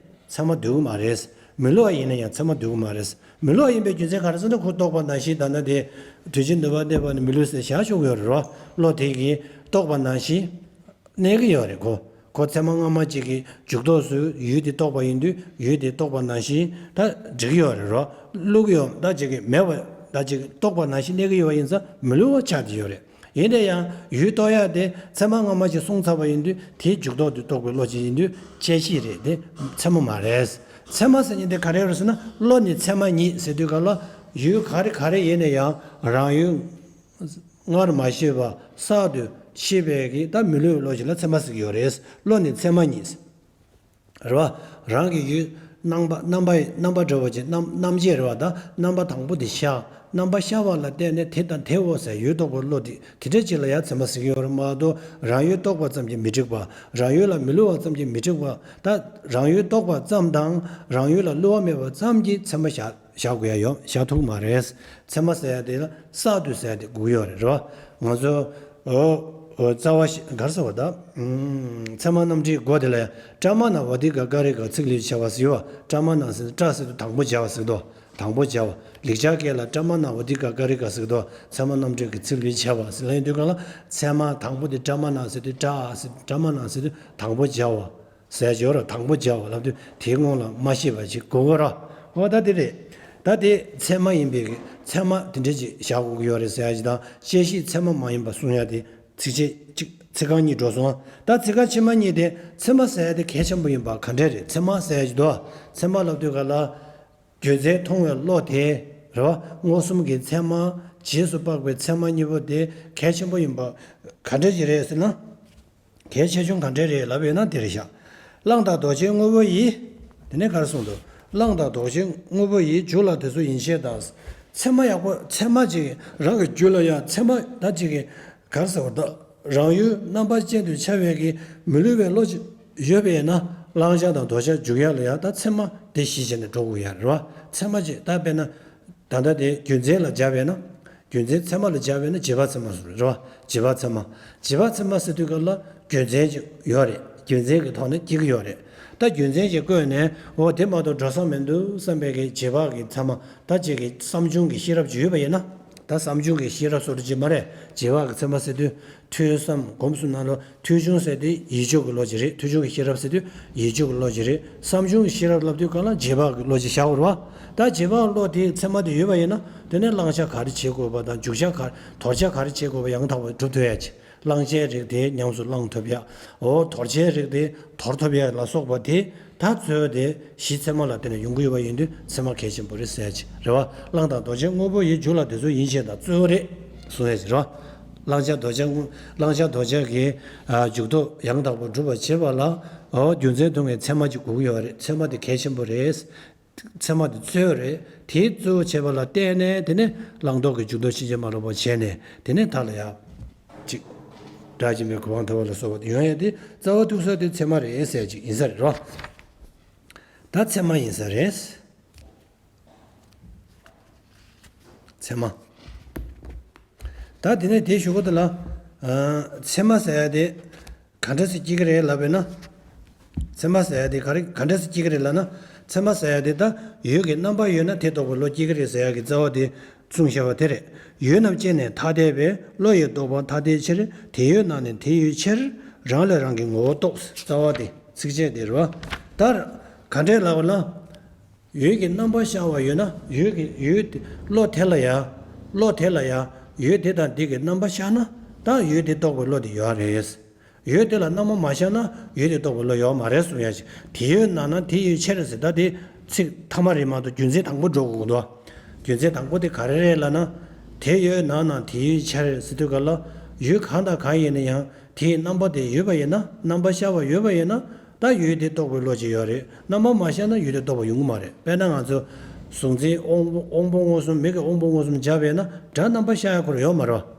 ཚད་མ་འདུས་ཀྱི་མ་རེད། མི་བསླུ་བ་ཡིན་ན་ཡང་ཚད་མ་འདུས་ཀྱི་མ་རེད། མི་བསླུ་བ་ཡིན་པའི་རྒྱུ་མཚན་ག་རེ་ཟེར་ན། ཁོ་རྟོགས་པ་ནང་བཞིན་ད་ལྟ་དེ་དུས་རྒྱུན་འདུས་པ་གནས་པ་ནི་མི་བསླུ་ཟེར་བཞག་ཆོག་གི་ཡོད་རེད་རོ། བློ་དེ་གིས་རྟོགས་པ་ནང་བཞིན་གནས་ཀྱི་ཡོད་རེད་ཁོ། ཁོ་ཚད་མ་སྔ་མ་གཅིག་གི་འཇུག་ལྡོག་སུ་ཡུལ་དེ་རྟོགས་པ་ཡིན་དུས་ཡུལ་དེ་རྟོགས་པ་ནང་བཞིན་ད་འགྲིག་གི་ཡོད་རེད་རོ། བསླུ་གི་ཡོད་ད་ཅིག་གི་མེད་པ་ད་ཅིག་རྟོགས་པ་ནང་བཞིན་གནས་ཀྱི་ཡོད་པ་ཡིན་ཙང་མི་བསླུ་བ་ཆགས་ཀྱི་ཡོད་རེད། ཡིན་ན་ཡང་ཡུལ་རྟོགས་ཡག་དེ་ཚད་མ་སྔ་མ་ཅིག་སོང་ཚར་བ་ཡིན་དུས་དེའི་འཇུག་ལྡོག་དེ་རྟོགས་པའི་བློ་ཅིག་ཡིན་དུས་བཅད་ཤེས་རེད་དེ་ཚད་མ་མ་རེད། ཚད་མ་ཟེར་མཁན་དེ་ག་རེ་རེད་ཟེར་ན། བློ་ནི་ཚད་མ་ཉིད་ཟེར་དུས་ག་ལ་ཡུལ་ག་རེ་ག་རེ་ཡིན་ན་ཡང་རང་ཡུལ་སྔར་མ་ཤེས་པ་གསར་དུ་ཤེས་པའི་གི་ད་མི་བསླུ་བའི་བློ་ཅིག་ལ་ཚད་མ་ཟེར་གྱི་ཡོད་རེད། བློ་ནི་ཚད་མ་ཉིད། རེད་བ། རང་གི་ཡུལ་སྣང་བ་རྣམ་པ་རྣམ་པ་འདྲ་བོ་ཅིག་རྣམ་རྣམ་བཅད་རེད་བ། ད་རྣམ་པ་དང་པོ་དེ་ཤར། རྣམ་པ་ཤར་བ་ལ་བརྟེན་ནས་དེ་དང་དེའོ་ཟེར་ཡུལ་རྟོགས་པའི་བློ་དེ་དེ་འདྲ་ཅིག་ལ་ཡང་ཚད་མ་ཟེར་གྱི་ཡོད་རེད་མ་གཏོགས། རང་ཡུལ་རྟོགས་པ་ཙམ་གྱིས་མི་འགྲིག་པ། རང་ཡུལ་ལ་མི་བསླུ་བ་ཙམ་གྱིས་མི་འགྲིག་པ། ད་རང་ཡུལ་རྟོགས་པ་ཙམ་དང་རང་ཡུལ་ལ་བསླུ་བ་མེད་པ་ཙམ་གྱིས་ཚད་མ་བཞག་བཞག་དགོས་ཡ་ཡོད། བཞག་ཐུབ་མ་རེད། ཚད་མ་ཟེར་ཡ་དེ་ལ་གསར་དུ་ཟེར་ཡ་དེ་དགོས་ཡོད་རེད། རེད་བ། ང་ཚོ་ཨོ་ཨོ་རྩ་བ་ཤེས་ག་རེ་ཟེར་བ་ད། ཨུམ། ཚད་མ་རྣམ་འགྲེལ་སྒོ་དེ་ལ་ཡ་པྲ་མ་ཎ་བ་ཏི་ཀ་ཀ་རི་ཀ་ཚིག་ལེའུ་བྱ་བ་ཟེར་བ། པྲ་མ་ཎ་ཟེར་པྲ་ཟེར་དུས་དང་པོ་བྱ་བ་ཟེར་དོ། དང་པོ་བྱ་བ། ལེགས་སྦྱར་སྐད་ལ་པྲ་མ་ཎ་བ་ཏི་ཀ་ཀ་རི་ཀ་ཟེར་དོ། ཚད་མ་རྣམ་འགྲེལ་གྱི་ཚིག་ལེའུ་བྱ་བ་ཟེར་ལ་ཡིན་དུས་ག་ལ་ཚད་མ་དང་པོ་དེ་པྲ་མ་ཎ་ཟེར་དུས་པྲ་ཟེར་པྲ་མ་ཎ་ཟེར་དུས་དང་པོ་བྱ་བ། ཟེར་ཡ་ཅིག་ཡོད་རེད། དང་པོ་བྱ་བ་ལབ་དུས་དེའི་སྔོན་ལ་མ་ཤེས་པ་ཅིག་དགོས་ཀྱི་རེད། འོ་ད་དེ་རེད། ད་དེ་ཚད་མ་ཡིན་པའི་གི་ཚད་མ་དེ་འདྲ་ཅིག་བཞག་དགོས་ཀྱི་ཡོད་རེད་ཟེར་ཡ་ཅིག་དང་། བཅད་ཤེས་ཚད་མ་མ་ཡིན་པ་གསུང་ཡ་དེ་ཚིགས་བཅད་གཅིག་ཚིག་རྐང་གཉིས་འགྲོ་སོང་། ད་ཚིག་རྐང་ཕྱི་མ་གཉིས་དེ་ཚད་མ་ཟེར་ཡ་དེ་གལ་ཆེན་པོ་ཡིན་པ་ག་འདྲ་རེད། ཚད་མ་ཟེར་ཡ་ཅིག་འདུག་ཚད་མ་ལབ་དུས་ག་ལ་རྒྱུ་མཚན་མཐོང་བའི་བློ་དེ་རེད་བ། མངོན་སུམ་གྱི་ཚད་མ། རྗེས་སུ་དཔག་པའི་ཚད་མ་གཉིས་པོ་དེ་གལ་ཆེན་པོ་ཡིན་པ་ག་འདྲ་ཅིག་རེད་ཟེར་ན། གལ་ཆེ་ཆུང་ག་འདྲ་རེད་ལབ་ཡོད་ན་དེ་རེད་ཤག་བླང་དང་རྡོ་རྗེའི་དངོས་པོ་ཡིས། དེ་ནས་ག་རེ་གསུངས་འདུག་བླང་དང་རྡོ་རྗེའི་དངོས་པོ་ཡིས། འཇུག་ལ་དེ་ཚོ་ཡིན་ཕྱིར་དང་། ཚད་མ་ཡག་པོ་ཚད་མ་ཅིག་རང་གི་རྒྱུད་ལ་ཡང་ཚད་མ་ད་ཅིག་གི་ག་རེ་ཟེར་བ་ད། རང་ཡུལ་རྣམ་པ་ཅན་དུ་འཆར་བའི་གི་མི་བསླུ་བའི་བློ་ཅིག་ཡོད་པས་ན། བླང་བྱ་དང་ལྡོག་བྱ་འཇུག་ཡ་ལ་ཡང་ད་ཚད་མ་དེ་གཞི་བྱས་ནས་འགྲོ་དགོས་ཡ་རེད་བ། ཚད་མ་ཅིག་ད་དཔེར་ན། ད་ལྟ་དེ་རྒྱུ་མཚན་ལ་སྦྱར་བས་ན། རྒྱུ་མཚན་ཚད་མ་ལ་སྦྱར་བས་ན་རྗེས་དཔག་ཚད་མ་ཟེར་རེད་བ། རྗེས་དཔག་ཚད་མ། རྗེས་དཔག་ཚད་མ་ཟེར་དུས་སྐབས་ལ་རྒྱུ་མཚན་ཅིག་ཡོད་རེད། རྒྱུ་མཚན་གྱི་ཐོག་ནས་སྐྱེ་གི་ཡོད་རེད། ད་རྒྱུ་མཚན་ཅིག་བཀོད་ནས་འོ་དེ་མ་གཏོགས་འགྲོ་ས་མི་འདུག་བསམ་པའི་གི་རྗེས་དཔག་གི་ཚད་མ་ད་ཅིག་གི་བསམ་བྱུང་གི་ཤེས་རབ་ཅིག་ཡོད་པ་ཡིན་ན། ད་བསམ་བྱུང་གི་ཤེས་རབ་སོགས་ཅིག་མ་རེད། རྗེས་དཔག་གི་ཚད་མ་ཟེར་དུས། ཐོས་བསམ་སྒོམ་གསུམ་ནང་ལ་ཐོས་བྱུང་ཟེར་དུས་ཡིད་དཔྱོད་ཀྱི་བློ་ཅིག་རེད། ཐོས་བྱུང་གི་ཤེས་རབ་ཟེར་དུས་ཡིད་དཔྱོད་ཀྱི་བློ་ཅིག་རེད། བསམ་བྱུང་གི་ཤེས་རབ་ལབ་དུས་གང་ལ་རྗེས་དཔག་གི་བློ་ཅིག་བཞག་དགོས་རེད་བ། ད་རྗེས་དཔག་བློ་དེའི་ཚད་མ་དེ་ཡོད་པ་ཡིན་ན་དེ་ནས་བླང་བྱ་ག་རེ་བྱེད་དགོས་པ་དང་འཇུག་བྱ་ག་དོར་བྱ་ག་རེ་བྱེད་དགོས་པ་ཡང་དག་པར་སྒྲུབ་ཐུབ་ཡ་ཅིག་བླང་བྱའི་རིགས་དེ་ཉམས་སུ་བླང་ཐུབ་ཡ། འོ་དོར་བྱའི་རིགས་དེ་དོར་ཐུབ་ཡ་ལ་སོགས་པ་དེ། ད་གཙོ་བོ་དེ་གཞི་ཚད་མ་ལ་བརྟེན་ནས་ཡོང་གི་ཡོད་པ་ཡིན་དུས་ཚད་མ་གལ་ཆེན་པོ་རེད་ཟེར་ཡ་ཅིག་རེད་བ། བླང་དང་རྡོ་རྗེའི་དངོས་པོ་ཡིས། འཇུག་ལ་དེ་ཚོ་ཡིན་ཕྱིར་དང་གཙོ་བོ་རེད་གསུང་ཡ་ཅིག་རེད་བ། བླང་བྱ་རྡོ་རྗེ་དངོས་བླང་བྱ་རྡོ་རྗེ་གི་ཨ་འཇུག་ལྡོག་ཡང་དག་པར་སྒྲུབ་པར་བྱེད་པ་ལ་འོ་རྒྱུ་མཚན་མཐོང་བའི་ཚད་མ་ཅིག་དགོས་ཀྱི་ཡོད་རེད། ཚད་མ་དེ་གལ་ཆེན་པོ་རེད། ཚད་མ་དེ་གཙོ་བོ་རེད། དེའི་གཙོ་བོ་བྱས་པ་ལ་བརྟེན་ནས་དེ་ནས་བླང་དོར་གྱི་འཇུག་ལྡོག་ཕྱིན་ཅི་མ་ལོག་པར་བྱས་ནས་དེ་ནས་མཐའ་ལ་ཡང་ཅིག་དགྲ་བཅོམ་པའི་གོ་འཕང་ཐོབ་པ་ལ་སོགས་པ་དེ་ཡོང་ཡ་དེ་རྩ་བ་ཐུག་ས་དེ་ཚད་མ་རེད་ཟེར་ཅིག་ཡིན་ས་རེད་རོ། ད་ཚད་མ་ཡིན་ས་རེད། ཚད་མ། ད་དེ་ནས་དེའི་གཞུག་གུ་དེ་ལ། ཨ། ཚད་མ་ཟེར་ཡ་དེ་ག་འདྲ་སེ་སྐྱེ་གི་རེད་ལབ་པས་ན། ཚད་མ་ཟེར་ཡ་དེ་ག་རེ་ག་འདྲ་སེ་སྐྱེ་གི་རེད་ལབ་ན། ཚད་མ་ཟེར་ཡ་དེ་ད་ཡུལ་གྱི་རྣམ་པ་ཡོད་ན་དེ་རྟོགས་པའི་བློ་སྐྱེ་གི་རེད་ཟེར་ཡ་གི་རྩ་བ་དེ་གསུངས་བཞག་པ་དེ་རེད། ཡུལ་རྣམས་སྐྱེས་ནས་ཐ་དད་པས། བློ་ཡི་རྟོག་པ་ཐ་དད་ཕྱིར། དེ་ཡོད་ན་ནི་དེ་ཡོད་ཕྱིར། རང་ལས་རང་གི་ངོ་བོ་རྟོགས། རྩ་བ་དེ་ཚིགས་བཅད་དེ་རེད་བ། ད་ག་འདྲས་ལབ་པ་ན། ཡུལ་གྱི་རྣམ་པ་ཤར་བ་ཡོད་ན་ཡུལ་གྱི་ཡུལ་དེ་བློ་དེ་ལ་ཡང་བློ་དེ་ལ་ཡང་ཡུལ་དེ་དང་དེ་གི་རྣམ་པ་ཤར་ན་ད་ཡུལ་དེ་རྟོགས་པའི་བློ་དེ་ཡོད་རེད། ཡུལ་དེ་ལ་རྣམ་པ་མ་ཤར་ན་ཡུལ་དེ་རྟོགས་པའི་བློ་ཡོད་མ་རེད་གསུང་ཡ་ཞིག་དེ་ཡོད་ན་ན་དེ་ཡོད་ཕྱིར་ཟེར་ད་དེ་ཚིག་ཐ་མ་རེད་མ་གཏོགས་རྒྱུ་མཚན་དང་པོ་འགྲོ་དགོས་ཀྱི་འདུག་རྒྱུ་མཚན་དང་པོ་དེ་ག་རེ་རེད་ལབ་ན། དེ་ཡོད་ན་ན་དེ་ཡོད་ཕྱིར་ཟེར་དུས་ག་ལ་ཡུལ་གང་དང་གང་ཡིན་ན་ཡང་དེའི་རྣམ་པ་དེ་ཡོད་པ་ཡིན་ན་རྣམ་པ་ཤར་བ་ཡོད་པ་ཡིན་ན། ད་ཡུལ་དེ་རྟོགས་པའི་བློ་ཅིག་ཡོད་རེད། རྣམ་པ་མ་ཤར་ན་ཡུལ་དེ་རྟོགས་པ་ཡོང་གི་མ་རེད། དཔེར་ན་ང་ཚོ་གཟུགས་འཛིན་དབང་པོ་དབང་པོ་མངོན་སུམ་མིག་གི་དབང་པོ་མངོན་སུམ་སྦྱར་བས་ན་སྒྲ་རྣམ་པ་ཤར་ཡ་ཁོ་རང་ཡོད་མ་རེད་བ།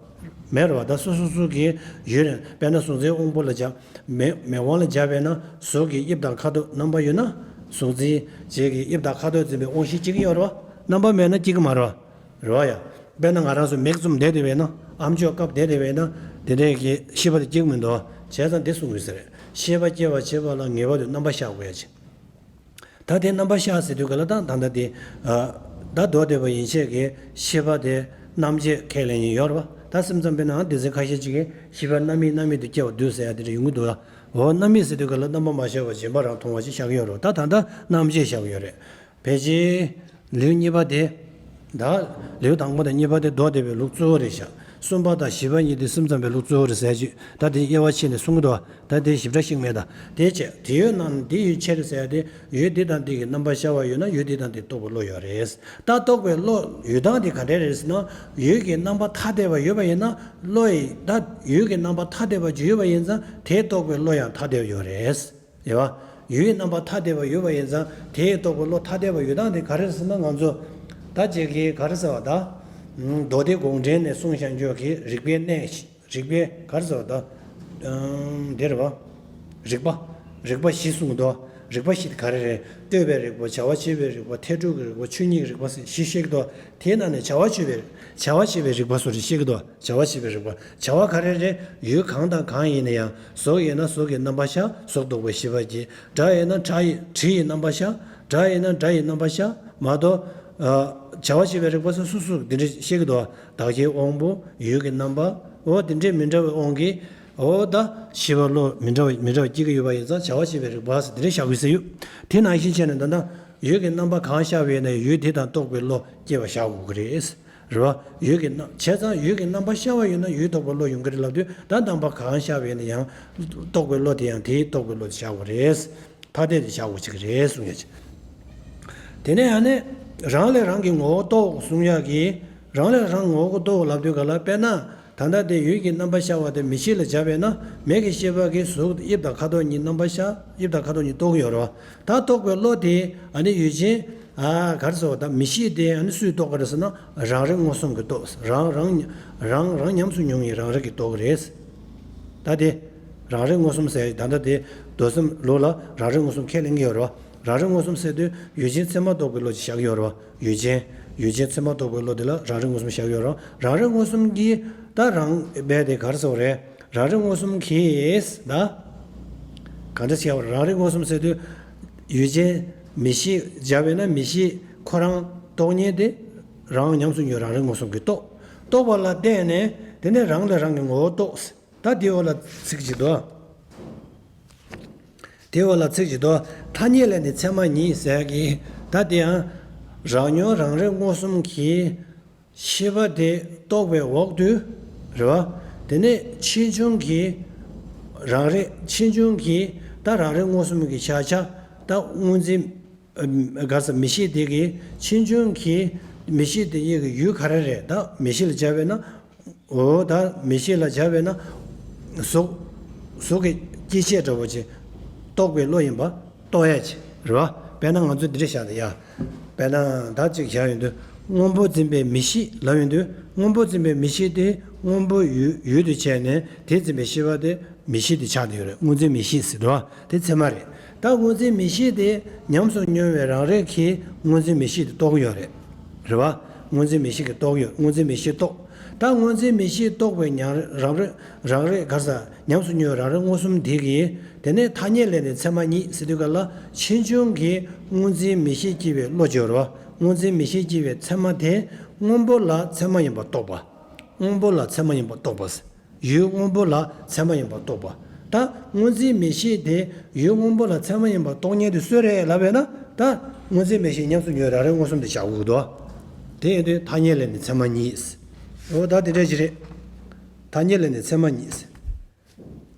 མེད་རེད་བ། ད་སོ་སོ་སོ་གི་ཡུལ་རེད། དཔེར་ན་གཟུགས་འཛིན་དབང་པོ་ལ་སྦྱར། མེ་མེ་དབང་ལ་སྦྱར་བས་ན་གཟུགས་ཀྱི་དབྱིབས་དང་ཁ་དོག་རྣམ་པ་ཡོད་ན་གཟུགས་འཛིན་བྱེད་ཀྱི་དབྱིབས་དང་ཁ་དོག་འཛིན་པའི་དབང་ཤེས་སྐྱེ་གི་ཡོད་རེད་བ། རྣམ་པ་མེད་ན་སྐྱེ་གི་མ་རེད་བ། རེད་བ་ཡ། དཔེར་ན་ང་རང་ཚོ་མིག་བཙུམ་བསྡད་དེ་བས་ན་ཨམ་ཅོག་བཀབ་བསྡད་དེ་བས་ན་དེ་འདྲའི་གི་ཤེས་པ་དེ་སྐྱེ་གི་མི་འདུག་བྱས་ཙང་དེ་གསུངས་ཡོད་ས་རེད། ཤེས་པ་སྐྱེ་བར་བྱེད་པ་ལ་ངེས་པར་དུ་རྣམ་པ་ཤར་དགོས་ཡ་ཅིག་ད་དེ་རྣམ་པར་ཤར་ཟེར་དུས་ག་ལ་ད་ད་ལྟ་དེ་ད་མདོ་སྡེ་པ་ཡན་ཆད་ཀྱི་ཤེས་པ་དེ་རྣམ་བཅད་ཁས་ལེན་ཡིན་ཡོད་རེད་པ། ད་སེམས་ཙམ་པས་ན་སྡེ་ཚན་ཁ་ཤས་ཅིག་གིས་ཤེས་པ་རྣམ་དབྱེ་རྣམ་དབྱེ་དུ་སྐྱེ་བ་བསྡུས་ཟེར་ཡ་དེ་འདྲ་ཡོང་གི་འདུག་ལ། འོ་རྣམ་དབྱེ་ཟེར་དུས་ག་ལ་རྣམ་པར་མ་ཤར་བ་རྗེན་པ་རང་མཐོང་བ་ཞིག་བཞག་གི་ཡོད་རེད་པ། ད་ད་ལྟ་རྣམ་བཅད་བཞག་གི་ཡོད་རེད། ཕལ་ཆེར་ལེའུ་གཉིས་པ་དེ། ད་ལེའུ་དང་པོ་དང་གཉིས་པ་དེ་མདོ་སྡེ་པའི་ལུགས་གཙོ་བོ་རེད་ཤག་གསུམ་པ་དང་བཞི་པ་གཉིས་དེ་སེམས་ཙམ་པའི་ལུགས་གཙོ་བོ་རེད་ཟེར་ཅིག་ད་དེ་དབྱེ་བ་ཕྱེ་ནས་གསུང་གི་འདུག་ད་དེ་ཞིབ་ཕྲ་ཤེས་མེད་ད། དེ་བྱས་དེ་ཡོད་ན་དེ་ཡོད་ཕྱིར་ཟེར་ཡ་དེ་ཡོད་དེ་དང་དེ་གི་རྣམ་པར་ཤར་བ་ཡོད་ན་ཡོད་དེ་དང་དེ་རྟོགས་པའི་བློ་ཡོད་རེད། ད་རྟོགས་པའི་བློ་ཡོད་སྟངས་དེ་ག་འདྲས་རེད་ཟེར་ན། ཡོད་ཀྱི་རྣམ་པ་ཐ་དད་པ་ཡོད་པ་ཡིན་ན་བློ་ཡི་ད་ཡོད་ཀྱི་རྣམ་པ་ཐ་དད་པ་ཅིག་ཡོད་པ་ཡིན་ཙང་དེ་རྟོགས་པའི་བློ་ཡང་ཐ་དད་ཡོད་རེད། ཡོད་པ། ཡུལ་རྣམ་པ་ཐ་དད་པ་ཡོད་པ་ཡིན་ཙང་དེས་རྟོགས་པའི་བློ་ཐ་དད་པ་ཡོད་སྟངས་དེ་ག་རེ་ཟེར་ན་ང་ཚོ་ད་ཅིག་གིས་ག་རེ་ཟེར་བ་ད། མདོ་སྡེ་དགོངས་འགྲེལ་ནས་གསུངས་བཞག་འཇོག་གི་རིགས་པའི་གནས་རིགས་པའི་ག་རེ་ཟེར་བ་ད། འདི་རེད་བ། རིགས་པ། རིགས་པ་བཞི་གསུངས་འདུག་རིགས་པ་བཞི་དེ་ག་རེ་རེད། ལྟོས་པའི་རིགས་པ། བྱ་བ་བྱེད་པའི་རིགས་པ། ཐལ་འགྱུར་གྱི་རིགས་པ། ཆོས་ཉིད་ཀྱི་རིགས་པ་ཟེར་བཞི་བཤད་ཀྱི་འདུག་དེའི་ནང་ནས་བྱ་བ་བྱེད་པའི་བྱ་བ་བྱེད་པའི་རིགས་པ་སོགས་རེ་བཤད་ཀྱི་འདུག་བྱ་བ་བྱེད་པའི་རིགས་པ། བྱ་བ་ག་རེ་རེད། ཡུལ་གང་དང་གང་ཡིན་ན་ཡང་། གཟུགས་ཡོད་ན་གཟུགས་ཀྱི་རྣམ་པར་ཤར། གཟུགས་རྟོགས་པའི་ཤེས་པ་སྐྱེ། སྒྲ་ཡོད་ན་སྒྲ་ཡི་དྲི་ཡི་རྣམ་པར་ཤར། སྒྲ་ཡོད་ན་སྒྲ་ཡི་རྣམ་པར་ཤར་མ་གཏོགས། བྱ་བ་བྱེད་པའི་རིགས་པ་སོགས་སོ་སོ་འདི་འདྲ་བཤད་ཀྱི་འདུག་བདག་གི་དབང་པོ་ཡུལ་གྱི་རྣམ་པ། འོ་འདི་འདྲའི་མི་འདྲ་བའི་དབང་གིས། འོ་ད་ཤེས་པ་བློ་མི་འདྲ་བ་མི་འདྲ་བ་སྐྱེ་གི་ཡོད་པ་ཡིན་ཙང་བྱ་བ་བྱེད་པའི་རིགས་པ་ཟེར་འདི་འདྲ་བཞག་དགོས་ཟེར་ཡོད། དེ་ནང་བཞིན་བྱས་ནས་ད་ལྟ་ཡུལ་གྱི་རྣམ་པ་གང་ཤར་བས་ན་ཡུལ་དེ་དང་རྟོགས་པའི་བློ་སྐྱེ་བ་བཞག་དགོས་ཀྱི་རེད། རེད་བ། ཡུལ་གྱི་རྣམ་བྱས་ཙང་ཡུལ་གྱི་རྣམ་པ་ཤར་བ་ཡོད་ན་ཡུལ་རྟོགས་པའི་བློ་ཡོང་གི་རེད་ལབ་དུས་ད་རྣམ་པ་གང་ཤར་བས་ན་ཡང་རྟོགས་པའི་བློ་དེ་ཡང་དེའི་རྟོགས་པའི་བློ་དེ་བཞག་དགོས་རེད། ཐ་དད་དེ་བཞག་དགོས་ཀྱི་རེད་གསུང་ཡ་ཅིག་དེ་ནས་ཡང་ནས་རང་ལས་རང་གི་ངོ་བོ་རྟོགས་གསུང་ཡ་གི་རང་ལས་རང་ངོ་བོ་རྟོགས་ལབ་དུས་ག་ལ་དཔེར་ན། ད་ལྟ་དེ་ཡུལ་གྱི་རྣམ་པ་ཤར་བ་དེ་མིག་ཤེས་ལ་སྦྱར་བས་ན་མིག་གི་ཤེས་པ་གིས་གཟུགས་དབྱིབས་དང་ཁ་དོག་གཉིས་རྣམ་པ་ཤར་དབྱིབས་དང་ཁ་དོག་གཉིས་རྟོགས་ཀྱི་ཡོད་རེད་བ། ད་རྟོགས་པའི་བློ་དེ་ཨ་ནི་ཡུལ་ཅན། ཨ་ག་རེ་ཟེར་བ་ད་མིག་ཤེས་དེ་ཨ་ནི་སུས་རྟོགས་ཀྱི་རེད་ཟེར་ན་རང་རིག་མངོན་སུམ་གྱིས་རྟོགས། རང་རང་རང་རང་ཉམས་སུ་མྱོང་བའི་རང་རིག་གིས་རྟོགས་ཀྱི་རེད། ད་དེ་རང་རིག་མངོན་སུམ་ཟེར་ད་ལྟ་དེ་མདོ་སེམས་ལུགས་ལ་རང་རིག་མངོན་སུམ་ཁས་ལེན་གྱི་ཡོད་རེད་བ། རང་རིག་མངོན་སུམ་ཟེར་དུས་ཡུལ་ཅན་ཚད་མ་རྟོགས་པའི་བློ་ཅིག་བཞག་གི་ཡོད་རེད་བ། ཡུལ་ཅན། ཡུལ་ཅན་ཚད་མ་རྟོགས་པའི་བློ་དེ་ལ་རང་རིག་མངོན་སུམ་བཞག་གི་ཡོད་རེད། རང་རིག་མངོན་སུམ་གྱིས་ད་རང་རྦད་དེ་ག་རེ་ཟེར་བ་རེད། རང་རིག་མངོན་སུམ་གྱིས་ད། གང་འདྲ་བྱས་པ་རང་རིག་མངོན་སུམ་ཟེར་དུས། ཡུལ་ཅན་མིག་ཤེས་སྦྱར་བས་ན་མིག་ཤེས་ཁོ་རང་རྟོགས་ཉིད་དེ། རང་ཉམས་སུ་མྱོང་རང་རིག་མངོན་སུམ་གྱིས་རྟོགས། རྟོགས་པ་ལ་བརྟེན་ནས་དེ་ནས་རང་ལས་རང་གི་ངོ་བོ་རྟོགས། ད་དེའི་འོག་ལ་ཚིག་ཅིག་འདུག་དེའི་འོག་ལ་ཚིག་ཅིག་འདུག་ཐ་སྙད་ལས་ནི་ཚད་མ་ཉིད་ཟེར་གི། ད་དེ་ཡང་། རང་མྱོང་རང་རིག་མངོན་སུམ་གྱིས། ཤེས་པ་དེ་རྟོགས་པའི་འོག་ཏུ། རེད་བ། དེ་ནས་ཕྱིས་འབྱུང་གི། རང་རིག་ཕྱིས་འབྱུང་གི། ད་རང་རིག་མངོན་སུམ་གྱི་ཤ་ཆ། ད་སྔོ་འཛིན། ག་ས་མིག་ཤེས་དེ་གི་ཕྱིས་འབྱུང་གི་མིག་ཤེས་དེ་གཉིས་ཀྱི་ཡུལ་ག་རེ་རེད། ད་མིག་ཤེས་ལ་སྦྱར་བས་ན། འོ་ད་མིག་ཤེས་ལ་སྦྱར་བས་ན། གཟུགས། གཟུགས་ཀྱི་སྐྱེ་མཆེད་འདྲ་བོ་ཅིག་རྟོགས་པའི་བློ་ཡིན་པ་རྟོགས་ཡ་ཅིག་རེད་བ། དཔེར་ན་ང་ཚོ་འདི་འདྲ་བཞག་ན་ཡ། དཔེར་ན་ད་ཅིག་བཞག་ཡོང་དུས་སྔོན་པོ་འཛིན་པའི་མིག་ཤེས་ལབ་ཡོང་དུས་སྔོན་པོ་འཛིན་པའི་མིག་ཤེས་དེ་སྔོན་པོ་ཡུལ་ཡུལ་དུ་བྱས་ནས་དེ་འཛིན་པའི་ཤེས་པ་དེ། མིག་ཤེས་དེ་ཆགས་བསྡད་ཡོད་རེད། སྔོ་འཛིན་མིག་ཤེས་ཟེར་དུས་དེ་ཚད་མ་རེད། ད་སྔོ་འཛིན་མིག་ཤེས་དེ་ཉམས་སུ་མྱོང་བའི་རང་རིག་གིས་སྔོ་འཛིན་མིག་ཤེས་དེ་རྟོགས་ཡོད་རེད། རེད་བ། སྔོ་འཛིན་མིག་ཤེས་ཀྱིས་རྟོགས་ཡོད། སྔོ་འཛིན་མིག་ཤེས་རྟོགས། ད་སྔོ་འཛིན་མིག་ཤེས་རྟོགས་པའི་ཉམས་རང་རིག་རང་རིག་ག་ས་ཉམས་སུ་མྱོང་བའི་རང་རིག་མངོན་སུམ་དེ་གིས་དེ་ནས་ཐ་སྙད་ལས་ནི་ཚད་མ་ཉིད་ཟེར་དུས་ག་ལ་ཕྱིས་འབྱུང་གི་སྔོ་འཛིན་མིག་ཤེས་སྐྱེ་བའི་བློ་སྦྱོར་བ། སྔོ་འཛིན་མིག་ཤེས་སྐྱེ་བའི་ཚད་མ་དེ་སྔོན་པོ་ལ་ཚད་མ་ཡིན་པ་རྟོགས་པ། སྔོན་པོ་ལ་ཚད་མ་ཡིན་པ་རྟོགས་པ། ཡུལ་སྔོན་པོ་ལ་ཚད་མ་ཡིན་པ་རྟོགས་པ། ད་སྔོ་འཛིན་མིག་ཤེས་དེ་ཡུལ་སྔོན་པོ་ལ་ཚད་མ་ཡིན་པ་རྟོགས་ཉིད་དེ་སུ་རེད་ལབ་པས་ན་ད་སྔོ་འཛིན་མིག་ཤེས་ཉམས་སུ་མྱོང་རང་རིག་མངོན་སུམ་དེ་བཞག་དགོས་འདུག་དེ་ཡིན་དུས་ཐ་སྙད་ལས་ནི་ཚད་མ་ཉིད། འོ་ད་དེ་འདྲ་ཞིག་རེད། ཐ་སྙད་ལས་ནི་ཚད་མ་ཉིད།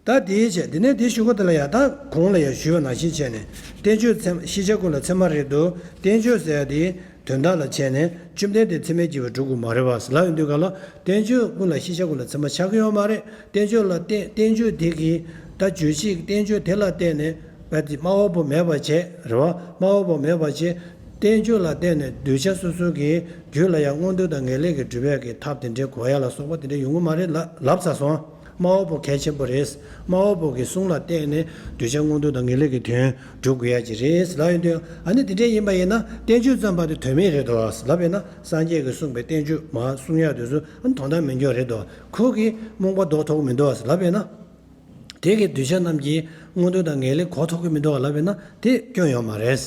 ད་དེའི་ཆེད་དེ་ནས་དེ་ཞུ་གོ་དེ་ལ་ཡང་ད་གོང་ལ་ཡང་ཞུས་པ་ནང་བཞིན་བྱས་ནས་བསྟན་བཅོས་ཚད་ཤེས་བྱ་ཀུན་ལ་ཚད་མ་རེད་འདུག་བསྟན་བཅོས་ཟེར་ཡ་དེ་དོན་དག་ལ་བྱས་ནས་བཅོམ་ལྡན་འདས་ཚད་མས་བགྱི་བར་སྒྲུབ་དགོས་མ་རེད་བ་ཟེར་ལབ་ཡོང་དུས་ག་ལ་བསྟན་བཅོས་ཀུན་ལ་ཤེས་བྱ་ཀུན་ལ་ཚད་མ་ཆགས་ཀྱི་ཡོད་མ་རེད། བསྟན་བཅོས་ལ་བརྟེན་བསྟན་བཅོས་དེ་གིས་ད་རྗོད་བྱེད་ཀྱི་བསྟན་བཅོས་དེ་ལ་བརྟེན་ནས་བ་དེ་སྨྲ་བ་པོ་མེད་པ་བྱས་རེད་བ། སྨྲ་བ་པོ་མེད་པ་བྱས་བསྟན་བཅོས་ལ་བརྟེན་ནས་གདུལ་བྱ་སོ་སོ་གི་རྒྱུད་ལ་ཡང་མངོན་མཐོ་དང་ངེས་ལེགས་ཀྱི་སྒྲུབ་པའི་གི་ཐབས་དེ་འདྲའི་གོ་ཡ་ལ་སོགས་པ་དེ་འདྲ་ཡོང་གི་མ་རེད་ལབ་ལབ་ཚར་སོང་། སྨྲ་བ་པོ་གལ་ཆེན་པོ་རེད། སྨྲ་བ་པོ་གི་གསུང་ལ་བརྟེན་ནས་གདུལ་བྱ་མངོན་མཐོ་དང་ངེས་ལེགས་ཀྱི་དོན་སྒྲུབ་དགོས་ཡ་ཅིག་རེད་ལབ་ཡོང་དུས་ཨ་ནི་དེ་འདྲ་ཡིན་པ་ཡིན་ན་བསྟན་བཅོས་བརྩམས་པ་དེ་དོན་མེད་རེད་དོ་ལབ་པས་ན་སངས་རྒྱས་ཀྱིས་གསུངས་པའི་བསྟན་བཅོས་མར་གསུང་ཡ་དེ་ཚོ་ཨ་ནི་དོན་དག་མེད་འགྱོ་རེད་དོ། ཁོ་གིས་རྨོངས་པ་ཟློག་ཐུབ་ཀྱི་མི་འདུག་ལབ་པས་ན། དེ་གི་གདུལ་བྱ་རྣམས་ཀྱིས་མངོན་མཐོ་དང་ངེས་ལེགས་གོ་ཐུབ་ཀྱི་མི་འདུག་ལབ་པས་ན་དེ་སྐྱོན་ཡོད་མ་རེད།